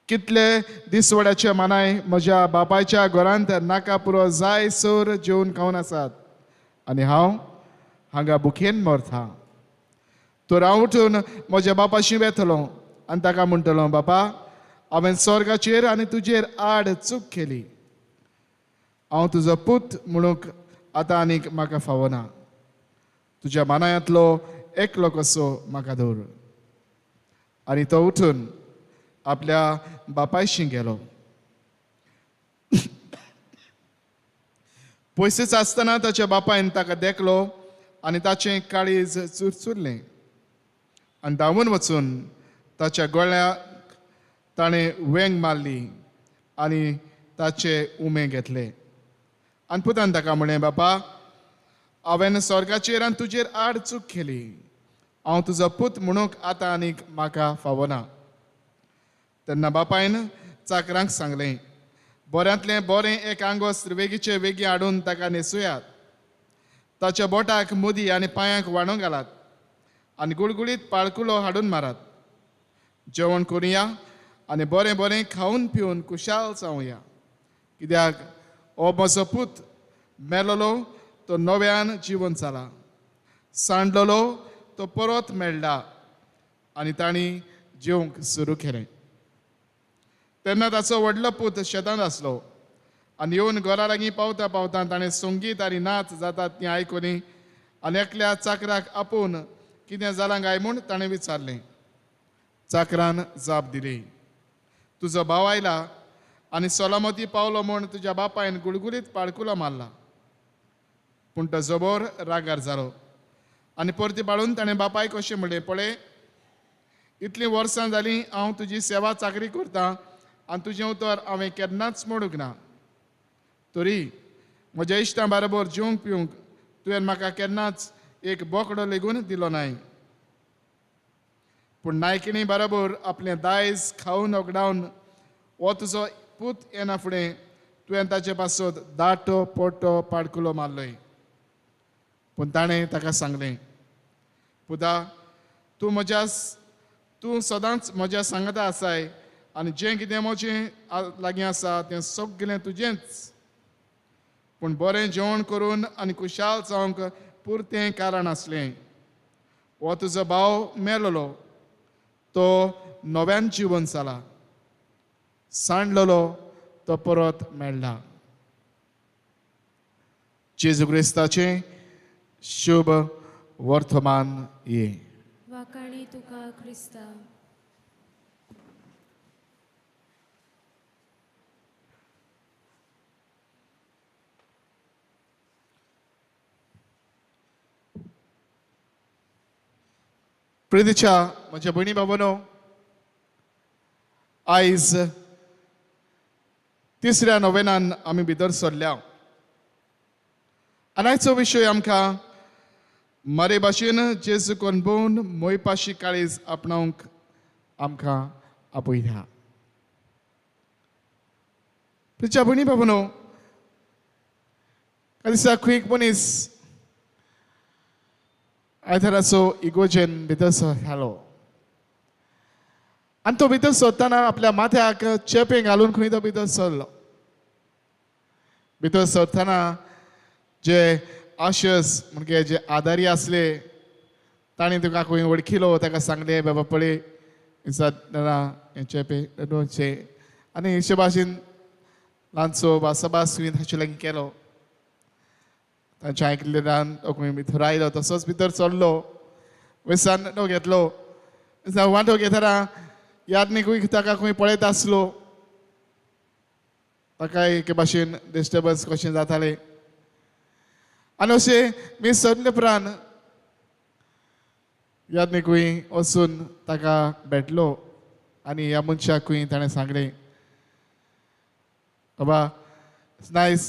कितले दिसवड्याचे मानाय म्हज्या बापायच्या घरांत नाका पुरो जाय सर जेवन खावन आसात आनी हांव हांगा भुकेन मरता. तर हांव उठून म्हज्या बापाशी वेतलो आनी ताका म्हणटलो, बापा हांवें स्वर्गाचेर आनी तुजेर आड चूक केली. हांव तुजो पूत म्हणूंक आतां आनीक म्हाका फावना. तुज्या मानायांतलो एकलो कसो म्हाका दवर. आनी तो उठून आपल्या बापायशी गेलो. पयशेच आसतना ताच्या बापायन ताका देखलो आनी ताचें काळीज चुरचुरलें आनी धांवून वचून ताच्या गळ्याक ताणें वेंग मारली आनी ताचे उमे घेतले. आनी पुतान ताका म्हणलें, बापा हांवें स्वर्गाचेर आनी तुजेर आड चूक केली. हांव तुजो पूत म्हणूंक आतां आनीक म्हाका फावना. तेन्ना बापायन चाकरांक सांगलें, बऱ्यांतलें बरें एक आंगोस्त्र वेगीचे वेगीं हाडून ताका न्हेसुयात. ताच्या बोटाक मुदी आनी पांयांक वाणो घालात आनी गुळगुळीत पाळकुलो हाडून मारात. जेवण करुया आनी बरें बरें खावन पिवन खुशाल जावया, कित्याक हो म्हजो पूत मेलोलो तो नव्यान जिवन जाला, सांडलेलो तो परत मेळ्ळा. आनी तांणी जेवंक सुरू केलें. तेन्ना ताचो व्हडलो पूत शेतांत आसलो आनी येवन घरा लागीं पावता पावता ताणें संगीत आनी नाच जातात तीं आयकली आनी एकल्या चाकराक आपोवन कितें जालां काय म्हूण ताणें विचारलें. चाकरान जाप दिली, तुजो भाव आयला आनी सलामती पावलो म्हूण तुज्या बापायन गुळगुळीत पाळकुलो मारला. पूण तो जबर रागार जालो आनी परती पाळून ताणें बापायक अशें म्हणलें, पळय इतलीं वर्सां जालीं हांव तुजी सेवा चाकरी करतां आनी तुजें उतर हांवें केन्नाच मोडूंक ना. तरी म्हज्या इश्टां बरोबर जेवंक पिवंक तुवें म्हाका केन्नाच एक बोकडो लेगून दिलो नाय. पूण नायकिणी बरोबर आपलें दायज खावन ओगडावन हो तुजो पूत येना फुडें तुवें ताचे पासत दाटो पोटो पाडकुलो मारलोय. पूण ताणें ताका सांगलें, पुता तूं सदांच म्हज्या सांगता आसाय आनी जें कितें म्हजें लागीं आसा तें सगळें तुजेंच. पूण बरें जेवण करून आनी खुशाल जावंक पुरतें कारण आसलें. हो तुजो भाव मेलोलो तो नव्यान जिवन जाला, सांडलेलो तो परत मेळ्ळा. जेजू क्रिस्ताचें शुभ वर्तमान ये. वाखाणी तुका क्रिस्ता. प्रितीच्या म्हज्या भयणी बाबानो, आयज तिसऱ्या नोवेनान आमी भितर सरल्या आनी आयचो विशय आमकां मरे भाशेन जेजू कोनबोवन मोयपाशी काळीज आपणावंक आमकां आपयता. प्रितीच्या भयणी बाबानो, दिसा खंय एक मनीस आयताराचो इगोजेन भितर सरतालो आनी तो भितर सरतना आपल्या माथ्याक चेपें घालून खंय तो भितर सरलो. भितर सरतना जे आशस म्हणजे जे आदारी आसले तांणी तुका खंय वळखिलो, ताका सांगलें, बाबा पळय हें चेपें दोनशें आनी अशे भाशेन ल्हानसो भासाभास तुवें ताचे लागीं केलो. तांच्या आयकल्ल्यान तो खंय भितर आयलो, तसोच भितर चल्लो, वेसान तो घेतलो. वांटो घेतना यादनिकूय ताका खंय पळयत आसलो, ताका एके भाशेन डिस्टर्बन्स कशें जातालें. आनी अशें मी सरले उपरांत यादनिकूय वचून ताका भेटलो आनी ह्या मनशाकूय ताणें सांगलें, बाबा नायस,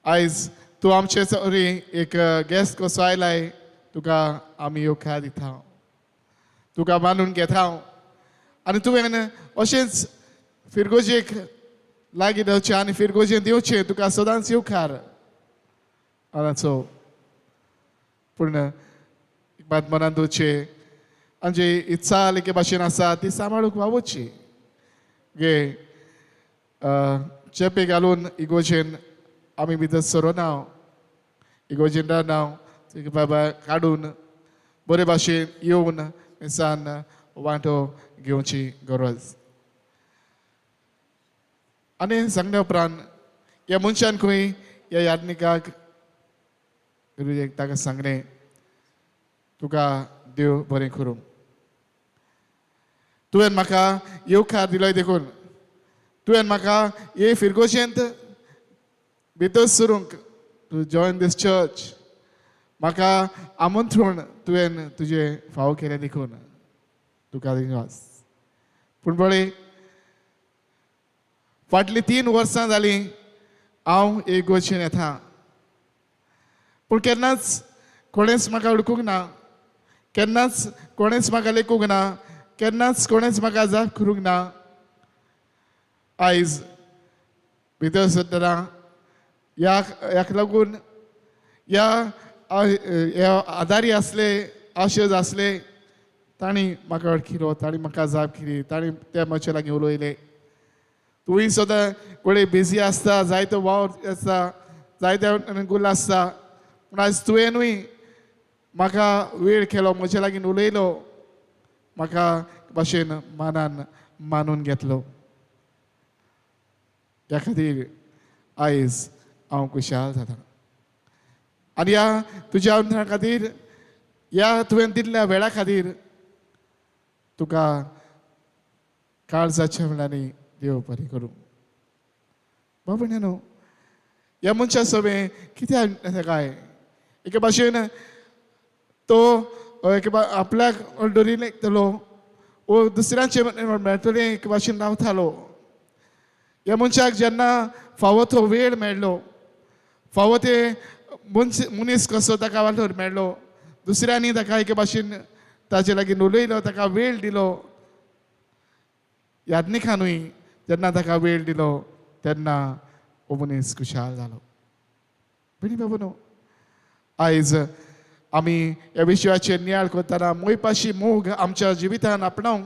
आयज तूं आमचे सरी एक गेस्ट कसो आयलाय, तुका आमी येवकार दिता, तुका मानून घेता आनी तुवें अशेंच फिरगोजेक लागीं देंवचें आनी फिरगोजेंत येवचें, तुका सदांच येवकार आनाचो. पूण मात मनांत दवरचें आनी जी इत्सा एके भाशेन आसा ती सांबाळूंक वावुरची. गे चेपे घालून इगोजेन आमी भितर सरोना, इगोजेन रावना, बाबा काडून बरे भाशेन येवन मिसान वांटो घेवची गरज. आनी सांगल्या उपरांत ह्या मनशान खंय ह्या यादनिकाक ताका सांगलें, तुका देव बरें करूं, तुवें म्हाका येवकार दिलोय देखून, तुवें म्हाका हे फिरगोजेंत भितर सरूंक, टू जॉयन these church, म्हाका आमंत्रण तुवें तुजें फावो केलें देखून तुका दिनवास. पूण पळय फाटलीं 3 वर्सां जालीं हांव एक गोशेन येता, पूण केन्नाच कोणेंच म्हाका हुडकूंक ना, केन्नाच कोणेंच म्हाका लेखूंक ना, केन्नाच कोणेंच म्हाका जाप करूंक ना. आयज भितर सरतना ह्या ह्याक लागून ह्या ह्या आदारी आसले, आशेज आसले, तांणी म्हाका वळखिलो, तांणी म्हाका जाप केली, तांणी ते म्हजे लागीं उलयले. तुवें सदां कोणी बिजी आसता, जायतो वावर आसता, जायते गुल आसता, पूण आयज तुवेंनूय म्हाका वेळ केलो, म्हजे लागीं उलयलो, म्हाका भाशेन मानान मानून घेतलो. ह्या खातीर आयज हांव खुशाल जाता आनी ह्या तुज्या अंतरा खातीर, ह्या तुवें दिल्ल्या वेळा खातीर तुका काळजाच्या वेळांनी देव बरें करूं. बाबा न्हू, ह्या मनशा सवें कित्याक काय एके भाशेन तो एके आपल्याक डोरी लेखतलो वो दुसऱ्यांचे मेळटलें एके भाशेन रावतालो. ह्या मनशाक जेन्ना फावो तो वेळ मेळ्ळो, फावो ते मनीस कसो ताका वालोर मेळ्ळो, दुसऱ्यांनी ताका एके भाशेन ताजे लागीं उलयलो, ताका वेळ दिलो. याज्ञिकानूय जेन्ना ताका वेळ दिलो तेन्ना हो मनीस खुशाल जालो. भयणी बाबा न्हू, आयज आमी ह्या विशयाचेर नियाळ करतना मोयपाशी मोग आमच्या जिवितान आपणावंक,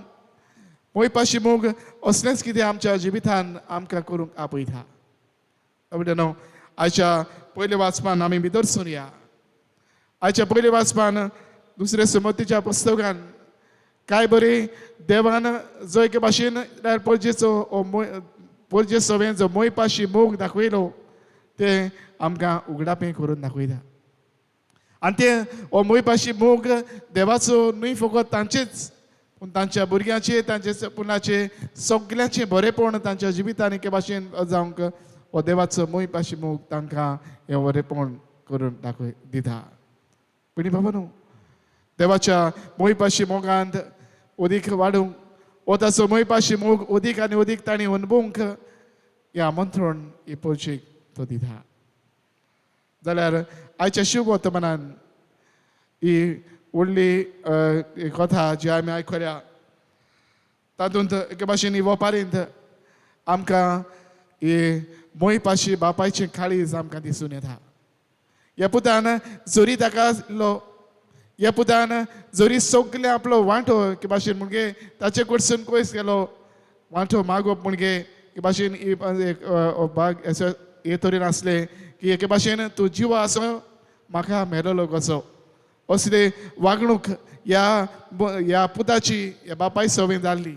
मोयपाशी मोग असलेंच कितें आमच्या जिवितान आमकां करूंक आपयता. न्हू, आयच्या पयल्या वाचपान आमी भितर सरुया. आयच्या पयल्या वाचपान दुसऱ्या सुमतीच्या पुस्तकान काय बरी देवान जो एके भाशेन पोरजेचो पोरजे सवें जो मोयपाशी मोग दाखयलो तें आमकां उगडापें करून दाखयता. आनी तें हो मोयपाशी मोग देवाचो न्हय फकत तांचेच, पूण तांच्या भुरग्यांचे, तांचे पुणाचे, सगल्यांचें बरेपण तांच्या जिवितान एके भाशेन जावंक हो देवाचो मोयपाशी मोग तांकां हें बरेपण करून दाखय दिता. पयलीं बाबा न्हू, देवाच्या मोयपाशी मोगांत अदीक वाडूंक, हो ताचो मोयपाशी मोग अदीक आनी अदीक तांणी अणभवंक हें आमंत्रण ही पोरचीक तो दिता. जाल्यार आयच्या शिववर्तमानान ही व्हडली कथा जी आमी आयकल्या तातूंत एके भाशेन ही वपारींत आमकां ही मोयपाशी बापायचें काळीज आमकां दिसून येता. ह्या पुतान जरी ताका लो, ह्या पुतान जरी सगळें आपलो वांटो एके भाशेन म्हणजे ताचे कडसून पयस गेलो, वांटो मागप म्हणजे एके भाशेन भाग हे तरेन आसलें की एके भाशेन तूं जिवो आसो म्हाका मेळलो कसो, असले वागणूक ह्या ह्या पुताची ह्या बापाय सवें जाल्ली.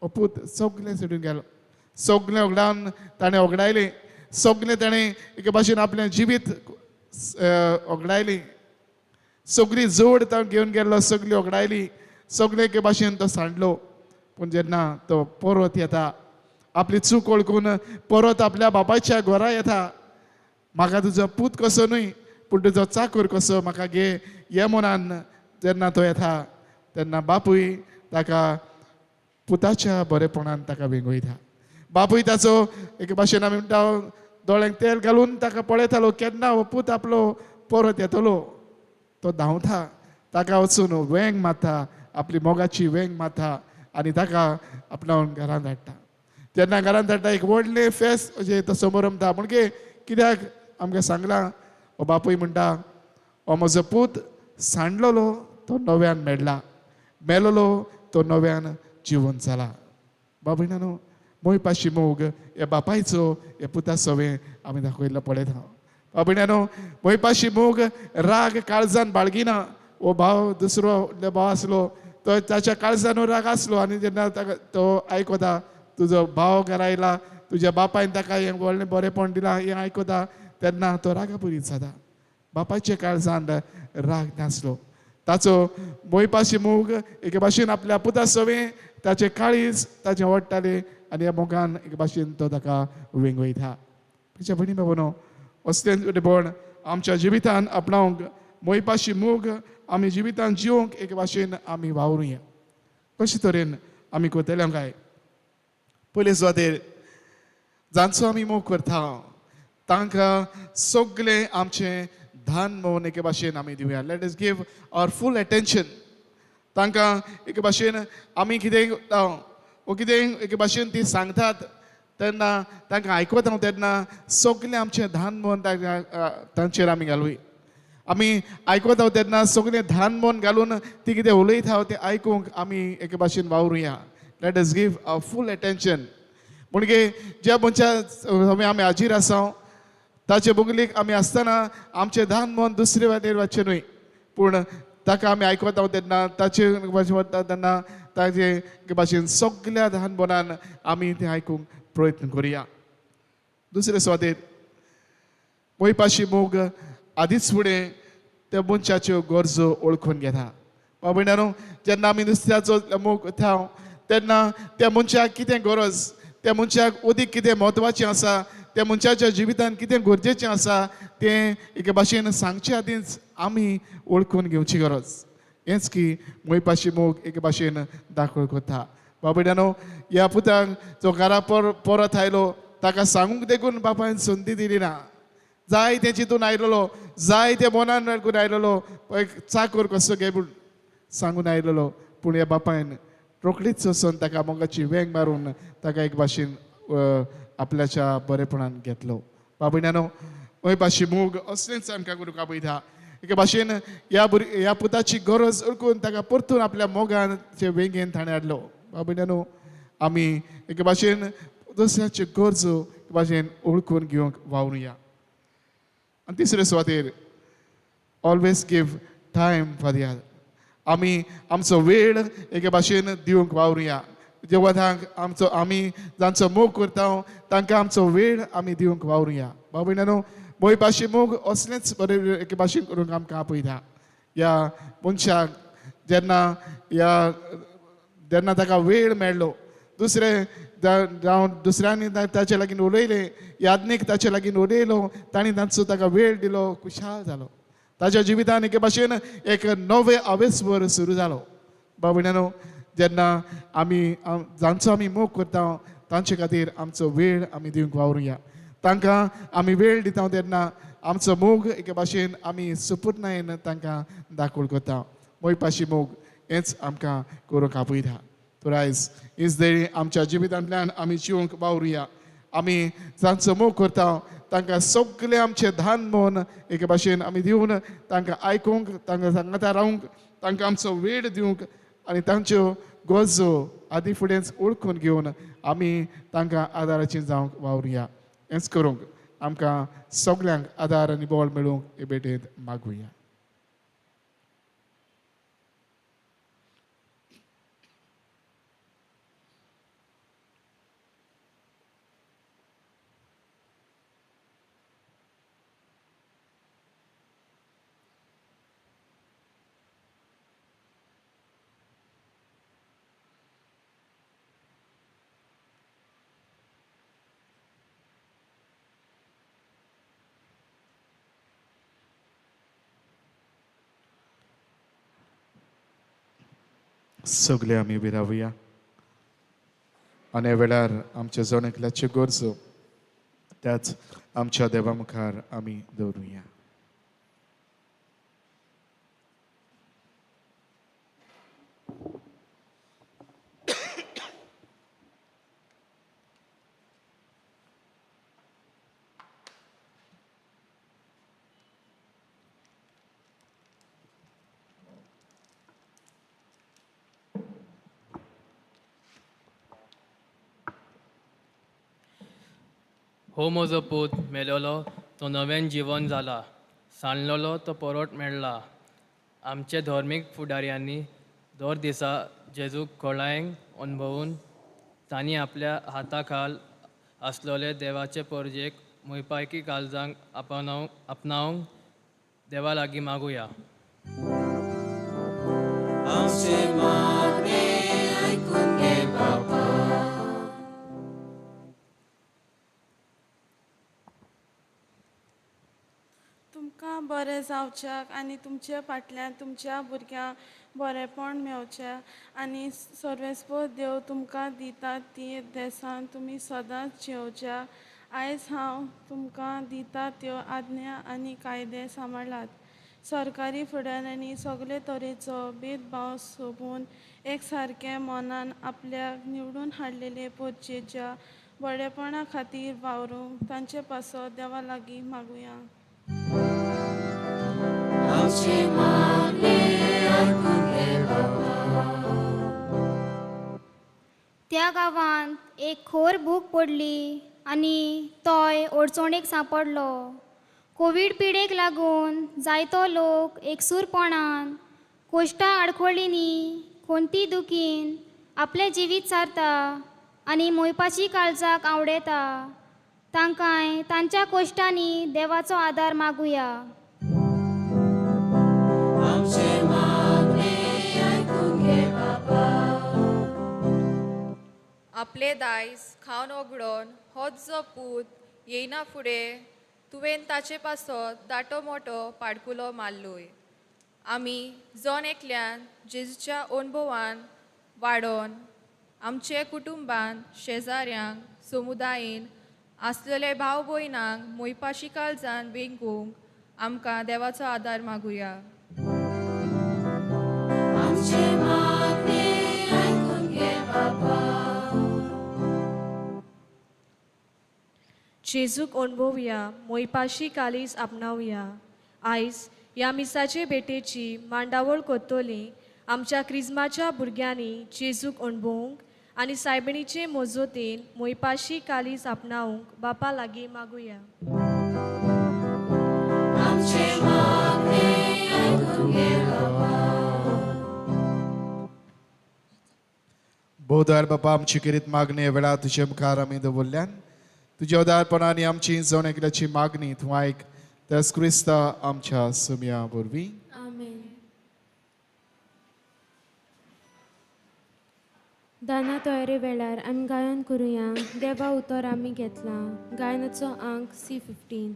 हो पूत सगळें सोडून गेलो, सगळें ओगडावन ताणें ओगडायलें, सगळें ताणें एके भाशेन आपलें जिवीत ओगडायलें, सगळी जोड तो घेवन गेल्लो, सगळी ओगडायली, सगळें एके भाशेन तो सांडलो. पूण जेन्ना तो परत येता, आपली चूक वळखून परत आपल्या बापायच्या घरा येता, म्हाका तुजो पूत कसो न्हय पूण तुजो चाकूर कसो म्हाका घे हे मनान जेन्ना तो येता तेन्ना बापूय ताका पुताच्या बरेपणान ताका वेंगयता. बापूय ताचो एके भाशेन आमी म्हणटा दोळ्यांक तेल घालून ताका पळयतालो केन्ना हो पूत आपलो परत येतलो. तो धांवता, ताका वचून वेंग मारता, आपली मोगाची वेंग मारता आनी ताका आपणावन घरांत हाडटा. तेन्ना घरांत हाडटा एक व्हडलें फेस्त अशें तो समारंभ म्हणजे कित्याक आमकां सांगलां, हो बापूय म्हणटा हो म्हजो पूत सांडलेलो तो नव्यान मेळ्ळा, मेलोलो तो नव्यान जिवन जाला. बाबा न्हू, मोयपाशी मोग ह्या बापायचो ह्या पुता सवें आमी दाखयल्लो पळयता. बाबा न्हू, मोयपाशी मोग राग काळजान बाळगिना. हो भाव दुसरो भाव आसलो तो ताच्या काळजान राग आसलो आनी जेन्ना ताका तो आयकता तुजो भाव घरा आयला, तुज्या बापायन ताका हें व्हडलें बरेंपण दिलां हें आयकता तेन्ना तो रागापुरीत जाता. बापायच्या काळजान राग नासलो, ताचो मोयपाशी मोग एके भाशेन आपल्या पुता सवें ताचें काळीज ताचें ओडटालें आनी ह्या मोगान एके भाशेन तो ताका वेंगयता. तुज्या भयणी बाबानो, असलें बण आमच्या जिवितान आपणावंक मोयपाशी मोग आमी जिवितान जिवंक एके भाशेन आमी वावरुया. कशे तरेन आमी करतले काय? पयले सुवातेर जांचो आमी मोग करता तांकां सगळें आमचें धान म्हणून एके भाशेन आमी दिवया. Let us give our full attention. तांकां एके भाशेन आमी कितें वो कितें एके भाशेन ती सांगतात तेन्ना तांकां आयकता तेन्ना सगळें आमचें धान मन तांचेर आमी घालुया. आमी आयकता तेन्ना सगळें ध्यान मन घालून ती कितें उलयता तें आयकूंक आमी एके भाशेन वावरुया. Let us give a full attention. म्हणजे ज्या मनशा आमी हाजीर आसा ताचे बगलीक आमी आसतना आमचें ध्यान मन दुसरे वाटेर वचचें न्हय, पूण ताका आमी आयकता तेन्ना ताचे वता तेन्ना ताचे एके भाशेन सगल्या ध्यान मनान आमी तें आयकूंक प्रयत्न करुया. दुसरे सुवातेर मोयपाशी मोग आदींच फुडें त्या मनशाच्यो गरजो वळखून घेता. बाबा जेन्ना आमी नुस्त्याचो मोग करता तेन्ना त्या मनशाक कितें गरज, त्या मनशाक अदीक कितें म्हत्वाचें आसा, त्या मनशाच्या जिवितान कितें गरजेचें आसा तें एके भाशेन सांगचे आदींच आमी वळखून घेवची गरज. हेंच की मोयपाशी मोग एके भाशेन दाखल करता. बाबड्यानो ह्या पुताक जो घरा परत आयलो ताका सांगूंक देखून बापायन संदी दिली ना. जाय तें चिंतून आयलेलो, जाय तें मनान आयकून आयलेलो, एक चाकोर कसो घे पूण सांगून आयलेलो, पूण ह्या बापायन रोखडीच वचून ताका मोगाची वेंग मारून ताका एक भाशेन आपल्याच्या बरेपणान घेतलो. बाबड्यानो मोयपाशी मोग असलेंच आमकां करूंक आपयता. एके भाशेन ह्या पुताची गरज ओळखून ताका परतून आपल्या मोगान वेंगेन ताणें हाडलो. बाबड्यानो आमी एके भाशेन दुसऱ्याच्यो गरजो एके भाशेन ओळखून घेवंक वावरुया. आनी तिसरे सुवातेर always give time for the other. आमी आमचो वेळ एके भाशेन दिवंक वावरुया. जेव्हा आमचो आमी जांचो मोग करता तांकां आमचो वेळ आमी दिवंक वावरुया. बाबड्यानो मोयपाशी मोग असलेंच बरें एके भाशेन करूंक आमकां आपयता. ह्या मनशाक जेन्ना ह्या जेन्ना ताका वेळ मेळ्ळो दुसरें जावं दुसऱ्यांनी ताचे लागीं उलयलें, याज्ञीक ताचे लागीं उलयलो, तांणी तांचो ताका वेळ दिलो, खुशाल जालो. ताच्या जिवितान एके भाशेन एक नवे आवेसभर सुरू जालो. बाबड्यानो जेन्ना आमी जांचो आमी मोग करता तांचे खातीर आमचो वेळ आमी दिवंक वावरुया. तांकां आमी वेळ दिता तेन्ना आमचो मोग एके भाशेन आमी सुपुर्णायेन तांकां दाखोल करता. मोयपाशी मोग हेंच आमकां करूंक आपयता. तर आयज हीच देणी आमच्या जिवितांतल्यान आमी जिवंक वावरुया. आमी जांचो मोग करता तांकां सगळें आमचें धान मन एके भाशेन आमी दिवन तांकां आयकूंक, तांकां सांगाता रावंक, तांकां आमचो वेळ दिवंक आनी तांच्यो गरजो आदी फुडेंच ओळखून घेवन आमी तांकां आदाराचें जावंक वावरुया. हेंच करूंक आमकां सगल्यांक आदार आनी बळ मेळूंक हे भेटेंत मागुया. सगळे आमी उबी रावया आनी वेळार आमच्या जण एकल्याच्यो गरजो त्याच आमच्या देवा मुखार आमी दवरुया. हो म्हजो पूत मेलोलो तो नवें जिवन जाला, सांडलेलो तो परत मेळ्ळा. आमचे धर्मीक फुडाऱ्यांनी दर दिसा जेजूक खोलायेन अणभवून तांणी आपल्या हाता खाल आसलेले देवाचे परजेक मोयपायकी काळजांक आपणावंक देवा लागीं मागुया. तुमकां बरें जावच्याक आनी तुमचे फाटल्यान तुमच्या भुरग्यांक बरेंपण मेवचें आनी सर्वेस्पर देव तुमकां दिता ती देसान तुमी सदांच जेवच्या. आयज हांव तुमकां दिता त्यो आज्ञा आनी कायदे सांबाळात. सरकारी फुडाऱ्यांनी सगळे तरेचो भेदभाव सोंपून एक सारकें मनान आपल्याक निवडून हाडलेले पोरचेच्या बरेपणा खातीर वावरूंक तांचे पासत देवा लागीं मागुया. त्या गांवांत एक खोर भूक पडली आनी तोय अडचणेक सांपडलो. कोवीड पिडेक लागून जायतो लोक एकसूरपणान कोश्टा आडखळींनी कोणती दुखीन आपलें जिवीत सारता आनी मोयपाची काळजाक आवडेता. तांकांय तांच्या कोश्टांनी देवाचो आदार मागुया. आपले दायज खावन ओगडोन होच जो पूत येयना फुडें तुवें ताचे पासत दाटो मोटो पाडकुलो मारलोय. आमी जण एकल्यान जेजूच्या अणभवान वाडोवन आमचे कुटुंबान शेजाऱ्यांक समुदायेन आसलेले भाव भयणांक मोयपाशी काळजान वेंगूंक आमकां देवाचो आदार मागुया. जेजूक अणभवया, मोयपाशी कालीज आपणावया. आयज ह्या मिसाचे भेटेची मांडावळ करतली आमच्या क्रिज्माच्या भुरग्यांनी जेजूक अणभवूंक आनी सायबिणीचे मजतीन मोयपाशी कालीज आपणावंक बापा लागीं मागुया. बोधार बापा आमची किरीत मागणी वेळा तुजे मुखार आमी दवरल्यान तुज्या उदारपणान आमची जण एकल्याची मागणी तूं आयक त्यास क्रिस्ता आमच्या सुमया वरवीं. आमेन. दाना तयारे वेळार आमी गायन करुया. देवा उतर आमी घेतला. गायनाचो आंक C15.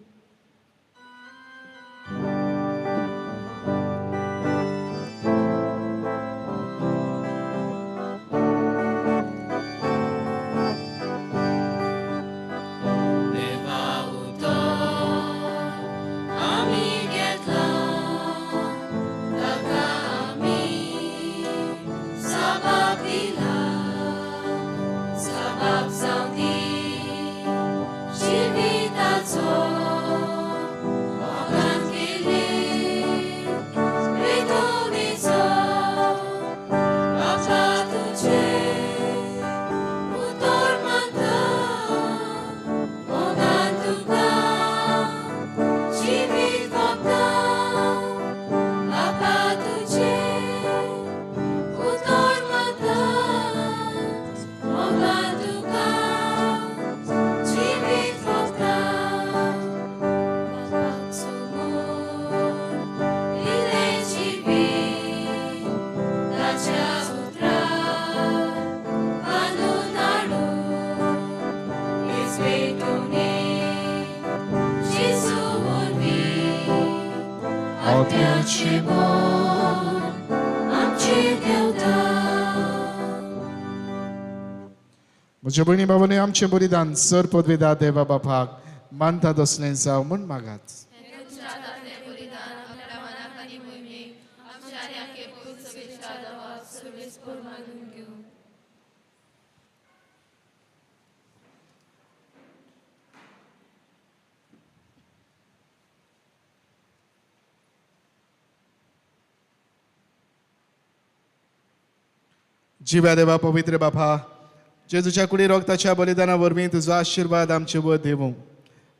म्हज्या भयणी बाबांनी आमचें बलिदान सर पदवेदा देवा बापाक मानता तसलें जावं म्हूण मागात. जिव्या देवा पवित्र बापा, जेजूच्या कुडी रक्ताच्या बलिदाना वरवीं तुजो आशिर्वाद आमचे वर देवूं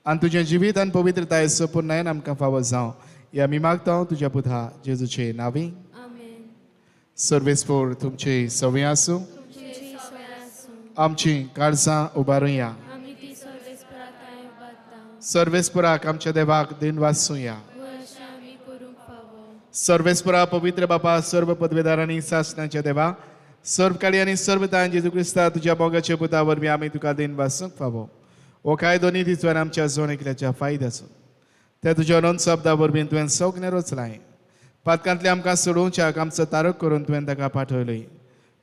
आनी तुजें जिवीत आनी पवित्रताय सपूर्णायन आमकां फावो जावं ह्या आमी मागता तुज्या पुता जेजूचे नांवी. सर्वेस्पोर तुमचे सवंय आसूं. आमची काळजां उबारुया. सर्वेस्पोराक आमच्या देवाक दिन वाचुया. सर्वेस्पोरा पवित्र बापा, सर्व पदवेदारांनी सासणाच्या देवा, सर्व काळी आनी सर्व तान जेजू क्रिस्ता तुज्या मोगाच्या पुता वरवीं आमी तुका दिन वाचूंक फावो. हो कायदो नितीचो आनी आमच्या जण एकल्याच्या फायद्याचो. त्या तुज्या अनंत शब्दा वरवीं तुवें सगळें रचलां. पातकांतले आमकां सोडोवच्याक आमचो तारक करून तुवें ताका पाठवलय.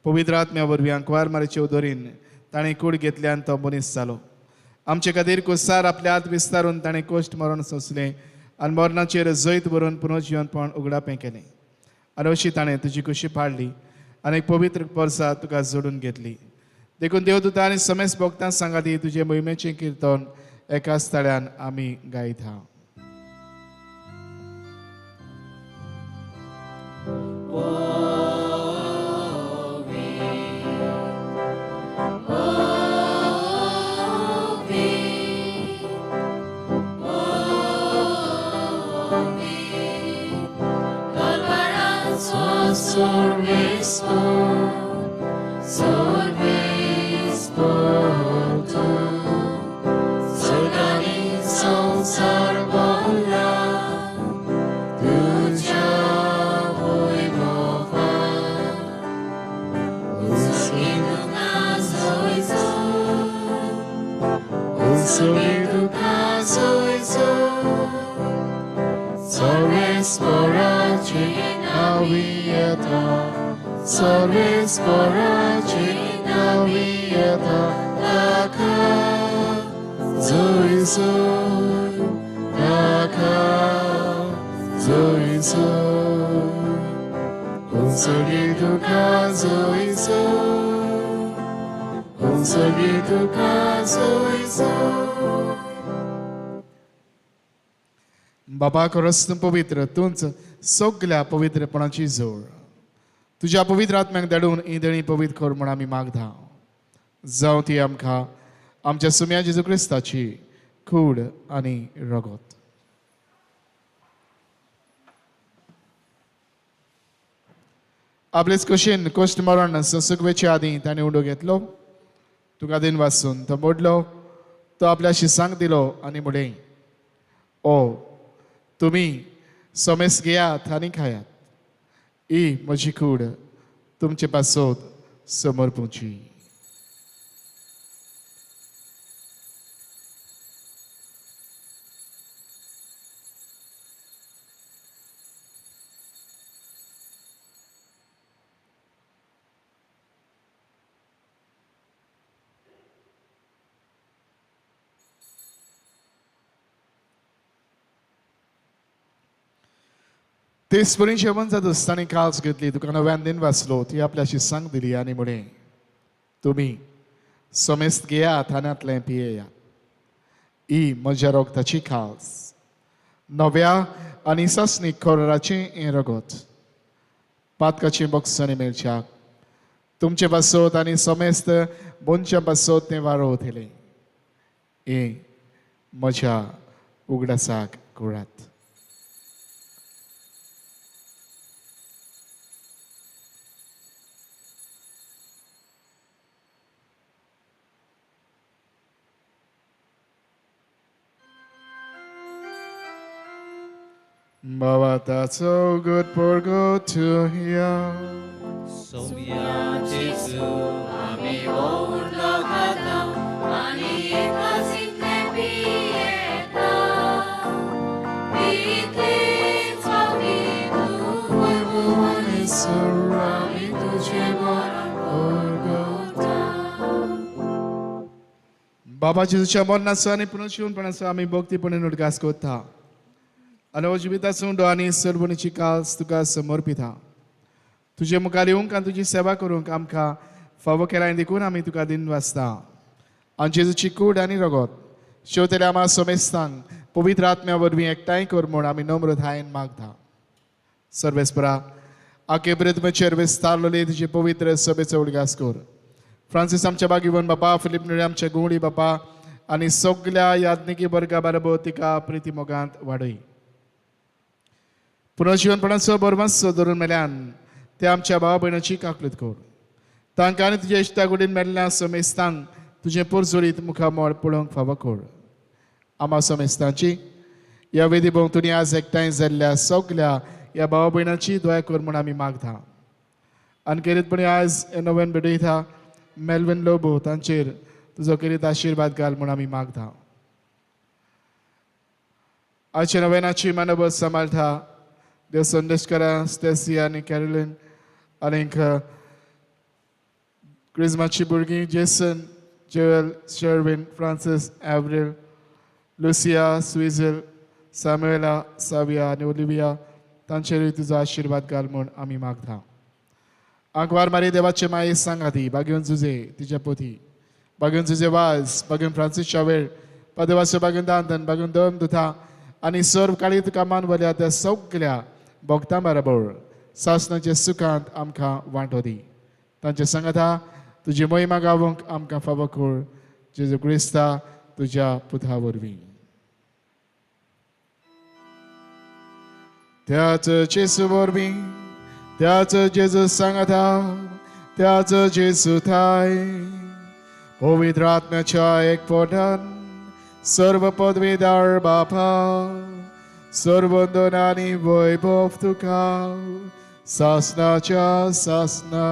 पवित्र आत्म्या वरवीं आंकवार मारीचे उदरीन ताणें कूड घेतल्यान तो मनीस जालो. आमचे खातीर कुसार आपल्या हात विस्तारून ताणें कश्ट मरण सोंसलें आनी मरणाचेर जैत भरून पुनर्जिवनपण उगडापें केलें. आनी अशी ताणें तुजी कुशी पाडली आनी एक पवित्र परसाद तुका जोडून घेतली. देखून देवदूता आनी समेस्त भक्तां सांगाती तुजे मोहिमेचें किर्तन एकाच ताळ्यान आमी गायता. बाबा खरोच तूं पवित्र, तूंच सगल्या पवित्रपणाची जोड. तुज्या पवित्र आत्म्याक धाडून ही देणी पवित्र कर म्हूण आमी मागता. जावं ती आमकां आमच्या सुम्या जेजू क्रिस्ताची कूड आनी रगत. आपलेच कशेन कश्ट मरण संसुकवेचे आदीं ताणें उडो घेतलो, तुका दिन वासून तो मोडलो, तो आपल्या शिसांक दिलो आनी म्हणलें, ओ तुमी समेस घेयात आनी खायात, ही म्हजी कूड तुमचे पासत समर्पूची. तेच परी जेवण जातच ताणें काळज घेतली, तुका नव्यान दिन वाचलो, ती आपल्याशी सांग दिली आनी म्हणें, तुमी समेस्त घेयात आनी पियेयात, ही म्हज्या रगताची काळज, नव्या आनी सासणीक कोराचें हें रगत, पातकाचें बक्षांनी मेळच्याक तुमचे पासत आनी समेस्त मनशां पासत तें वारोवतलें, हें म्हज्या उगडासाक करात. Baba, that's so good for go to hear. Sumya Jesu, ami urlo kata, ani ekasite pieta. Pite tzvaki tu voibu ami tuje orgota. बाबा जेजूच्या मरणाचो आनी पुनर्जीवनपणाचो आमी भक्तीपणे उडगास करता आनी जिविताचो उंडो आनी सर्वणीची कास तुका समर्पिता. तुजे मुखार येवंक आनी तुजी सेवा करूंक आमकां फावो केला देखून आमी तुका दिन वाचता. आनी जेजूची कूड आनी रगत शेवतल्या आमा समेस्तांक पवित्र आत्म्या वरवीं एकठांय कर म्हूण आमी नम्रतायेन मागता. सर्वेस्परा आखे ब्रह्मचेर विस्तारलेले तुजे पवित्र सभेचो उडगास कर. फ्रांसीस आमच्या बागीवन बापा, फिलीप नुरे आमच्या गुंवडी बापा आनी सगल्या याज्ञिकी वर्गा बाराबर तिका प्रिती मोगांत वाडय. पुनर्जीवनपणाचो बरमासो धरून मेल्यान ते आमच्या भावा भयणाची काकलूत कर. तांकां आनी तुज्या इश्टा कुडीन मेल्ल्या समेस्तांक तुजें पोरजोरीत मुखामळ पळोवंक फावो कर. आमा समेस्तांची ह्या वेदी भोंवतणी आज एकठांय जाल्ल्या सगल्या ह्या भावा भयणाची दया कर म्हूण आमी मागता. आनी खेरीतपणी आयज हे नव्यान भेटयता मेलविन लोबो तांचेर तुजो खेरीत आशिर्वाद घाल म्हूण आमी मागता. आयच्या नव्यानाची मानवत सांबाळटा देव संदेशकरा स्टेसी आनी कॅरोलीन आनीक क्रिजमाची भुरगीं Jason, Joel, Sherwin, Francis, Avril, Lucia, Swizel, Samuela, Savia आनी ओलिविया तांचेरूय तुजो आशिर्वाद घाल म्हूण आमी मागता. आंकवार मारी देवाचे माये सांगाती, बागेवन जुजे तिच्या पोथी, बागेवन जुजे वाज, बागेवन फ्रांसीस शावेर, पदेवासो बागेवन दांतन, बागेवन दोन दुथा आनी सर्व काळी तुका मानवल्या त्या सगल्या भोगता बरोबर सासणाचे सुखांत आमकां वांटो दी. तांचे सांगाता तुजी मोहिमा गावंक आमकां फावो कर, जेजू क्रिस्ता तुज्या पुता वरवीं. त्याच जेजू वरवीं, त्याच जेजू सांगाता, त्याच जेजू थाय, पवित्र आत्म्याच्या एकपटान सर्व पदवीदार बापा, सर्वंदन आनी वैभव तुका सासनाच्या सासना.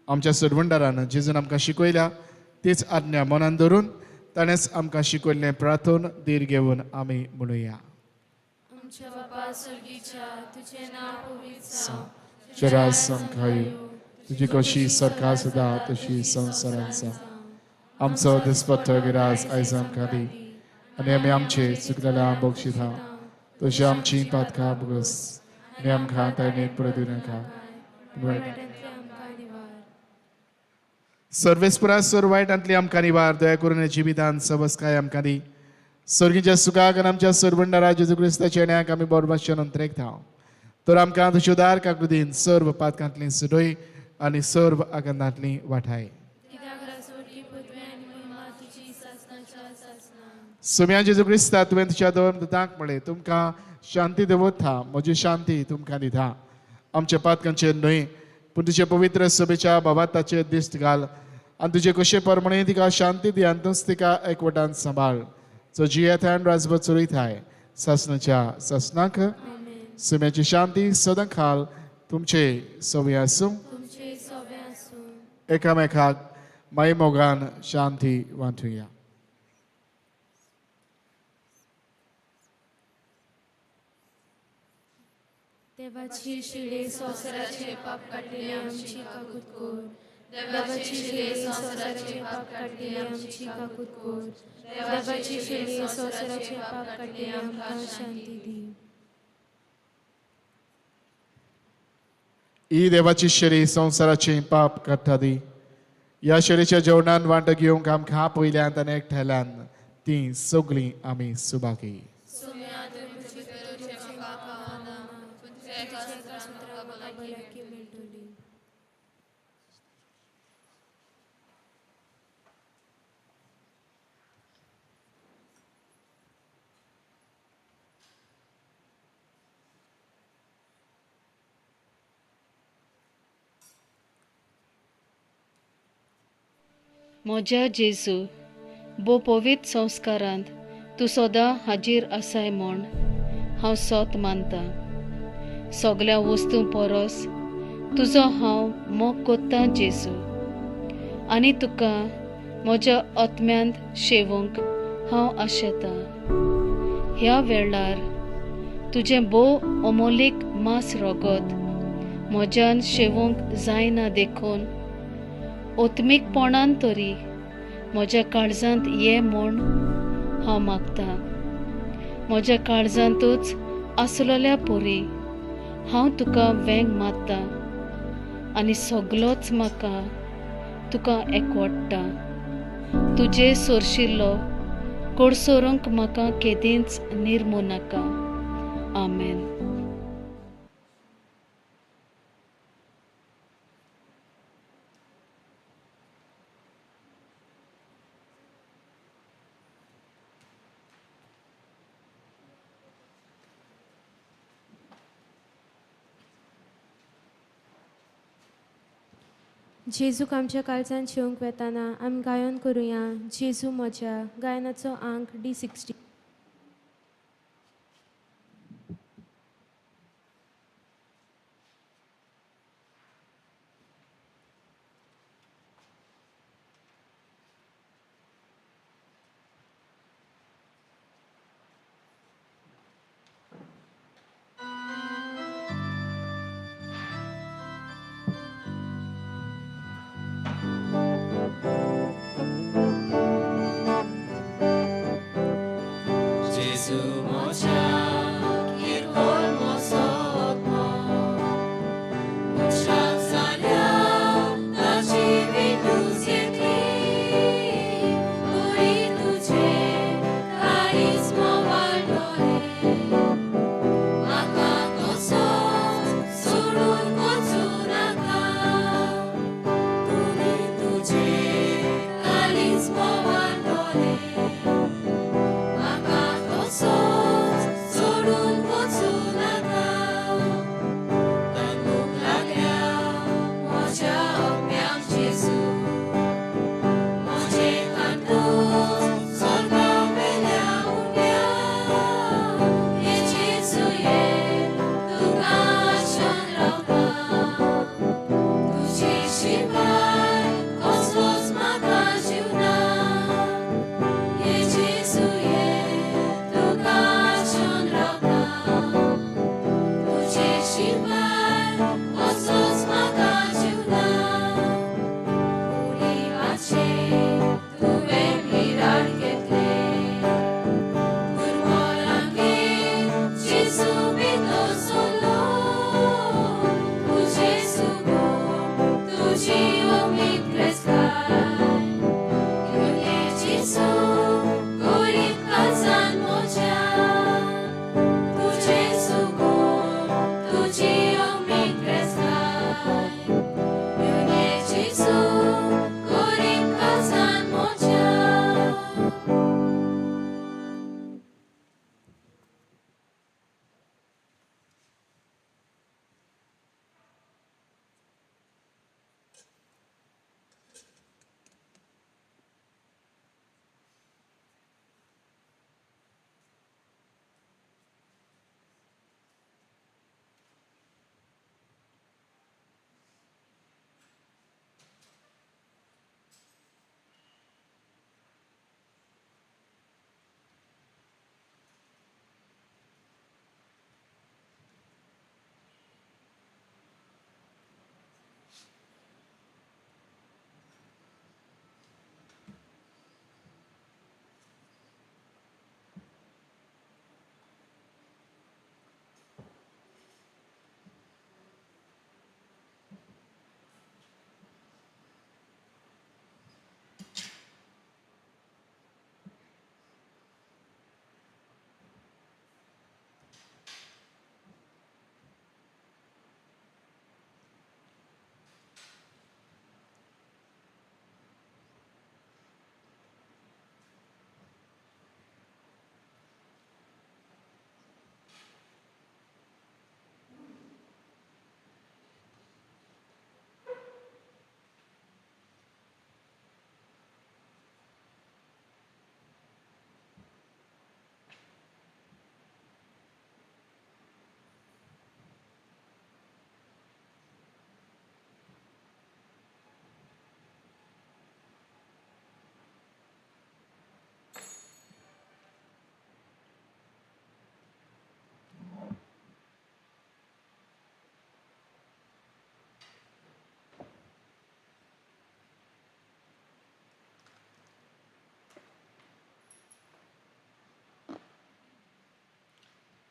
आमच्या सरवंडारान जेजून आमकां शिकयल्या तीच आज्ञा मनान धरून ताणेंच आमकां शिकयल्लें प्रार्थन धीर घेवन आमी म्हणुया. आमच्या बापा स्वर्गीच्या, तुझें नांव पवित्र जावं, तुजें राज आमकां येवं, तुजी कशी सरकार सदा तशी संवसारांत जावं. आमचो दिसपट्टो गिरास आयज आमकां दी आनी आमी आमचे चुकलेल्या बक्षिता तशी आमची पातकां भोगस आनी आमकां ताणें परत दिवनाका. सर्वेस्परा सर्व वायटांतली आमकां निवार, दया करून जिवितान सवस्काय आमकां दी. सर्गीच्या सुखाक आनी आमच्या सरवंडारा जेजू क्रिस्ताच्या येण्याक आमी बोरबाच्या नंतरेक धांव, तर आमकां तुज्या उदार काकुतीन सर्व पातकांतली सुडय आनी सर्व आगंदांतली वाठाय. सुम्या जेजू क्रिस्ता, तुवें तुज्या दोन दुतांक म्हळें, तुमकां शांती दवरता, म्हजी शांती तुमकां दिता. आमच्या पातकांचेर न्हय पूण तुजे पवित्र सभेच्या बाबाताचेर दिश्ट घाल आनी तुजे कशे प्रमाणे तिका शांती दी आनी तूंच तिका एकवटान सांबाळ, जो जियेताय आनी राजभर चलयताय सासणाच्या सासणाक. सुम्याची शांती सदां खाल तुमचे सवय आसूं. एकामेकाक माई मोगान शांती वांटुया. देवाची शिळे संवसाराचे पाप काडलेले आमची काकूत कर, देवाची शिळे संवसाराचे पाप काडलेले आमची काकूत कर, देवाची शिळे संवसाराचे पाप काडलेले आमकां शांती दी. ही देवाची शेरी संवसाराचे पाप काडटा दी. ह्या शेरीच्या जेवणान वांटो घेवंक आमकां पयल्यान आनी एकठांयल्यान ती सगळीं आमी सुभागी. म्हज्या जेजू, भोव पवित्र संस्कारांत तूं सदां हाजीर आसाय म्हूण हांव सत मानता. सगल्या वस्तूं परस तुजो हांव मोग कोत्तां जेजू, आनी तुका म्हज्या आत्म्यांत शेवूंक हांव आशेतां. ह्या वेळार तुजें भोव अमोलीक मांस रगत म्हज्यान शेवूंक जायना देखून ओत्मीकपणान तरी म्हज्या काळजांत ये म्हूण हांव मागतां. म्हज्या काळजांतूच आसलेल्या परी हांव तुका वेंग मारता आनी सगलोच म्हाका तुका एकवडटा. तुजे सोरशिल्लो कोडसोरूंक म्हाका केदींच निर्मू नाका. आमेन. जेजूक आमच्या काळजान शेवंक वेताना आमी गायन करुया जेजू म्हज्या, गायनाचो आंक D60.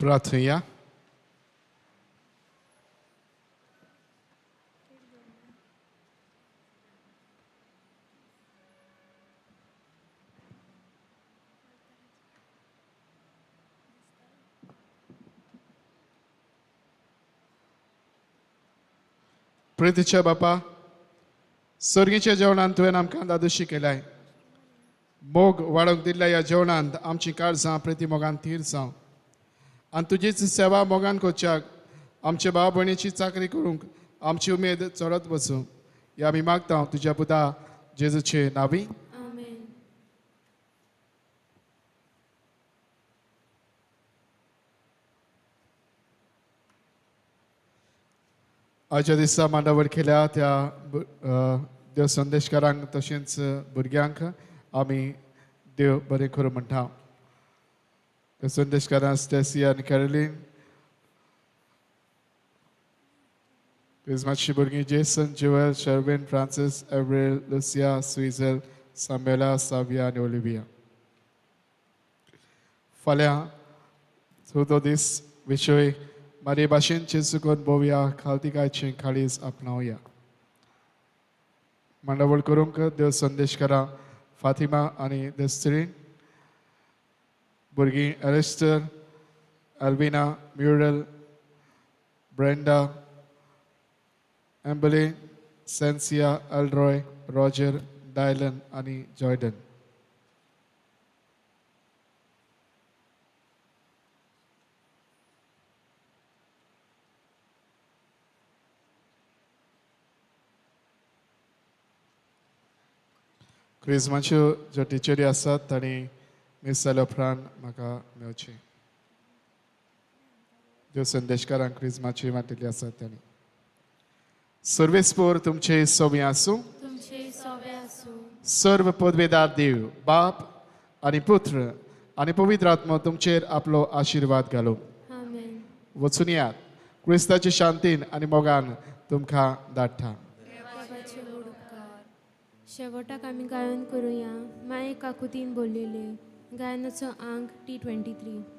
प्रार्थुया. प्रितीच्या बापा, सर्गीच्या जेवणान तुवें आमकां दादोशी केलाय. मोग वाडोवंक दिल्ल्या ह्या जेवणांत आमची काळजां प्रिती मोगान थीर जावं आनी तुजीच सेवा मोगान करच्याक आमचे भाव भयणीची चाकरी करूंक आमची उमेद चडत वचूं. ह्या आमी मागता तुज्या पुता जेजूचे नावी. आयच्या दिसा मांडावळ केल्या त्या देव संदेशकारांक तशेंच भुरग्यांक आमी देव बरें करूं म्हणटा. संदेशकारां स्टेसी आनी कॅरोलीन, क्रिस्माची भुरगीं Jason, Jewel, Sherwin, Francis, Avril, Lucia, Swizel, Samuela, Savia आनी ओलिविया. फाल्यां चवथो दीस विशय मारे भाशेन चेसुकोन भोवया खालतिकायचें काळीज आपणावया. मांडावळ करूंक देव संदेश करा फातिमा आनी देस्त्रीन, भुरगीं Alistair, Alvina, Muriel, Brenda, Amberley, Sensia, Alroy, Roger, Dylan आनी जॉयडन. क्रिजमाच्यो ज्यो टिचरी आसात तांणी मीस जाल्या उपरांत म्हाका मेळची. ज्यो संदेशकारांक क्रिजमाची वांटिल्ली आसात तांणी. सर्वेस्पोर तुमचे सोबी आसूं. सर्व पदवेदार देव बाप आनी पुत्र आनी पवित्र आत्मो तुमचेर आपलो आशिर्वाद घालूं. वचून यात क्रिस्ताचे शांतीन आनी मोगान तुमकां धाडटा. शेवटाक आमी गायन करुया माये काकुतीन बोललेले गायनाचो आंक T23.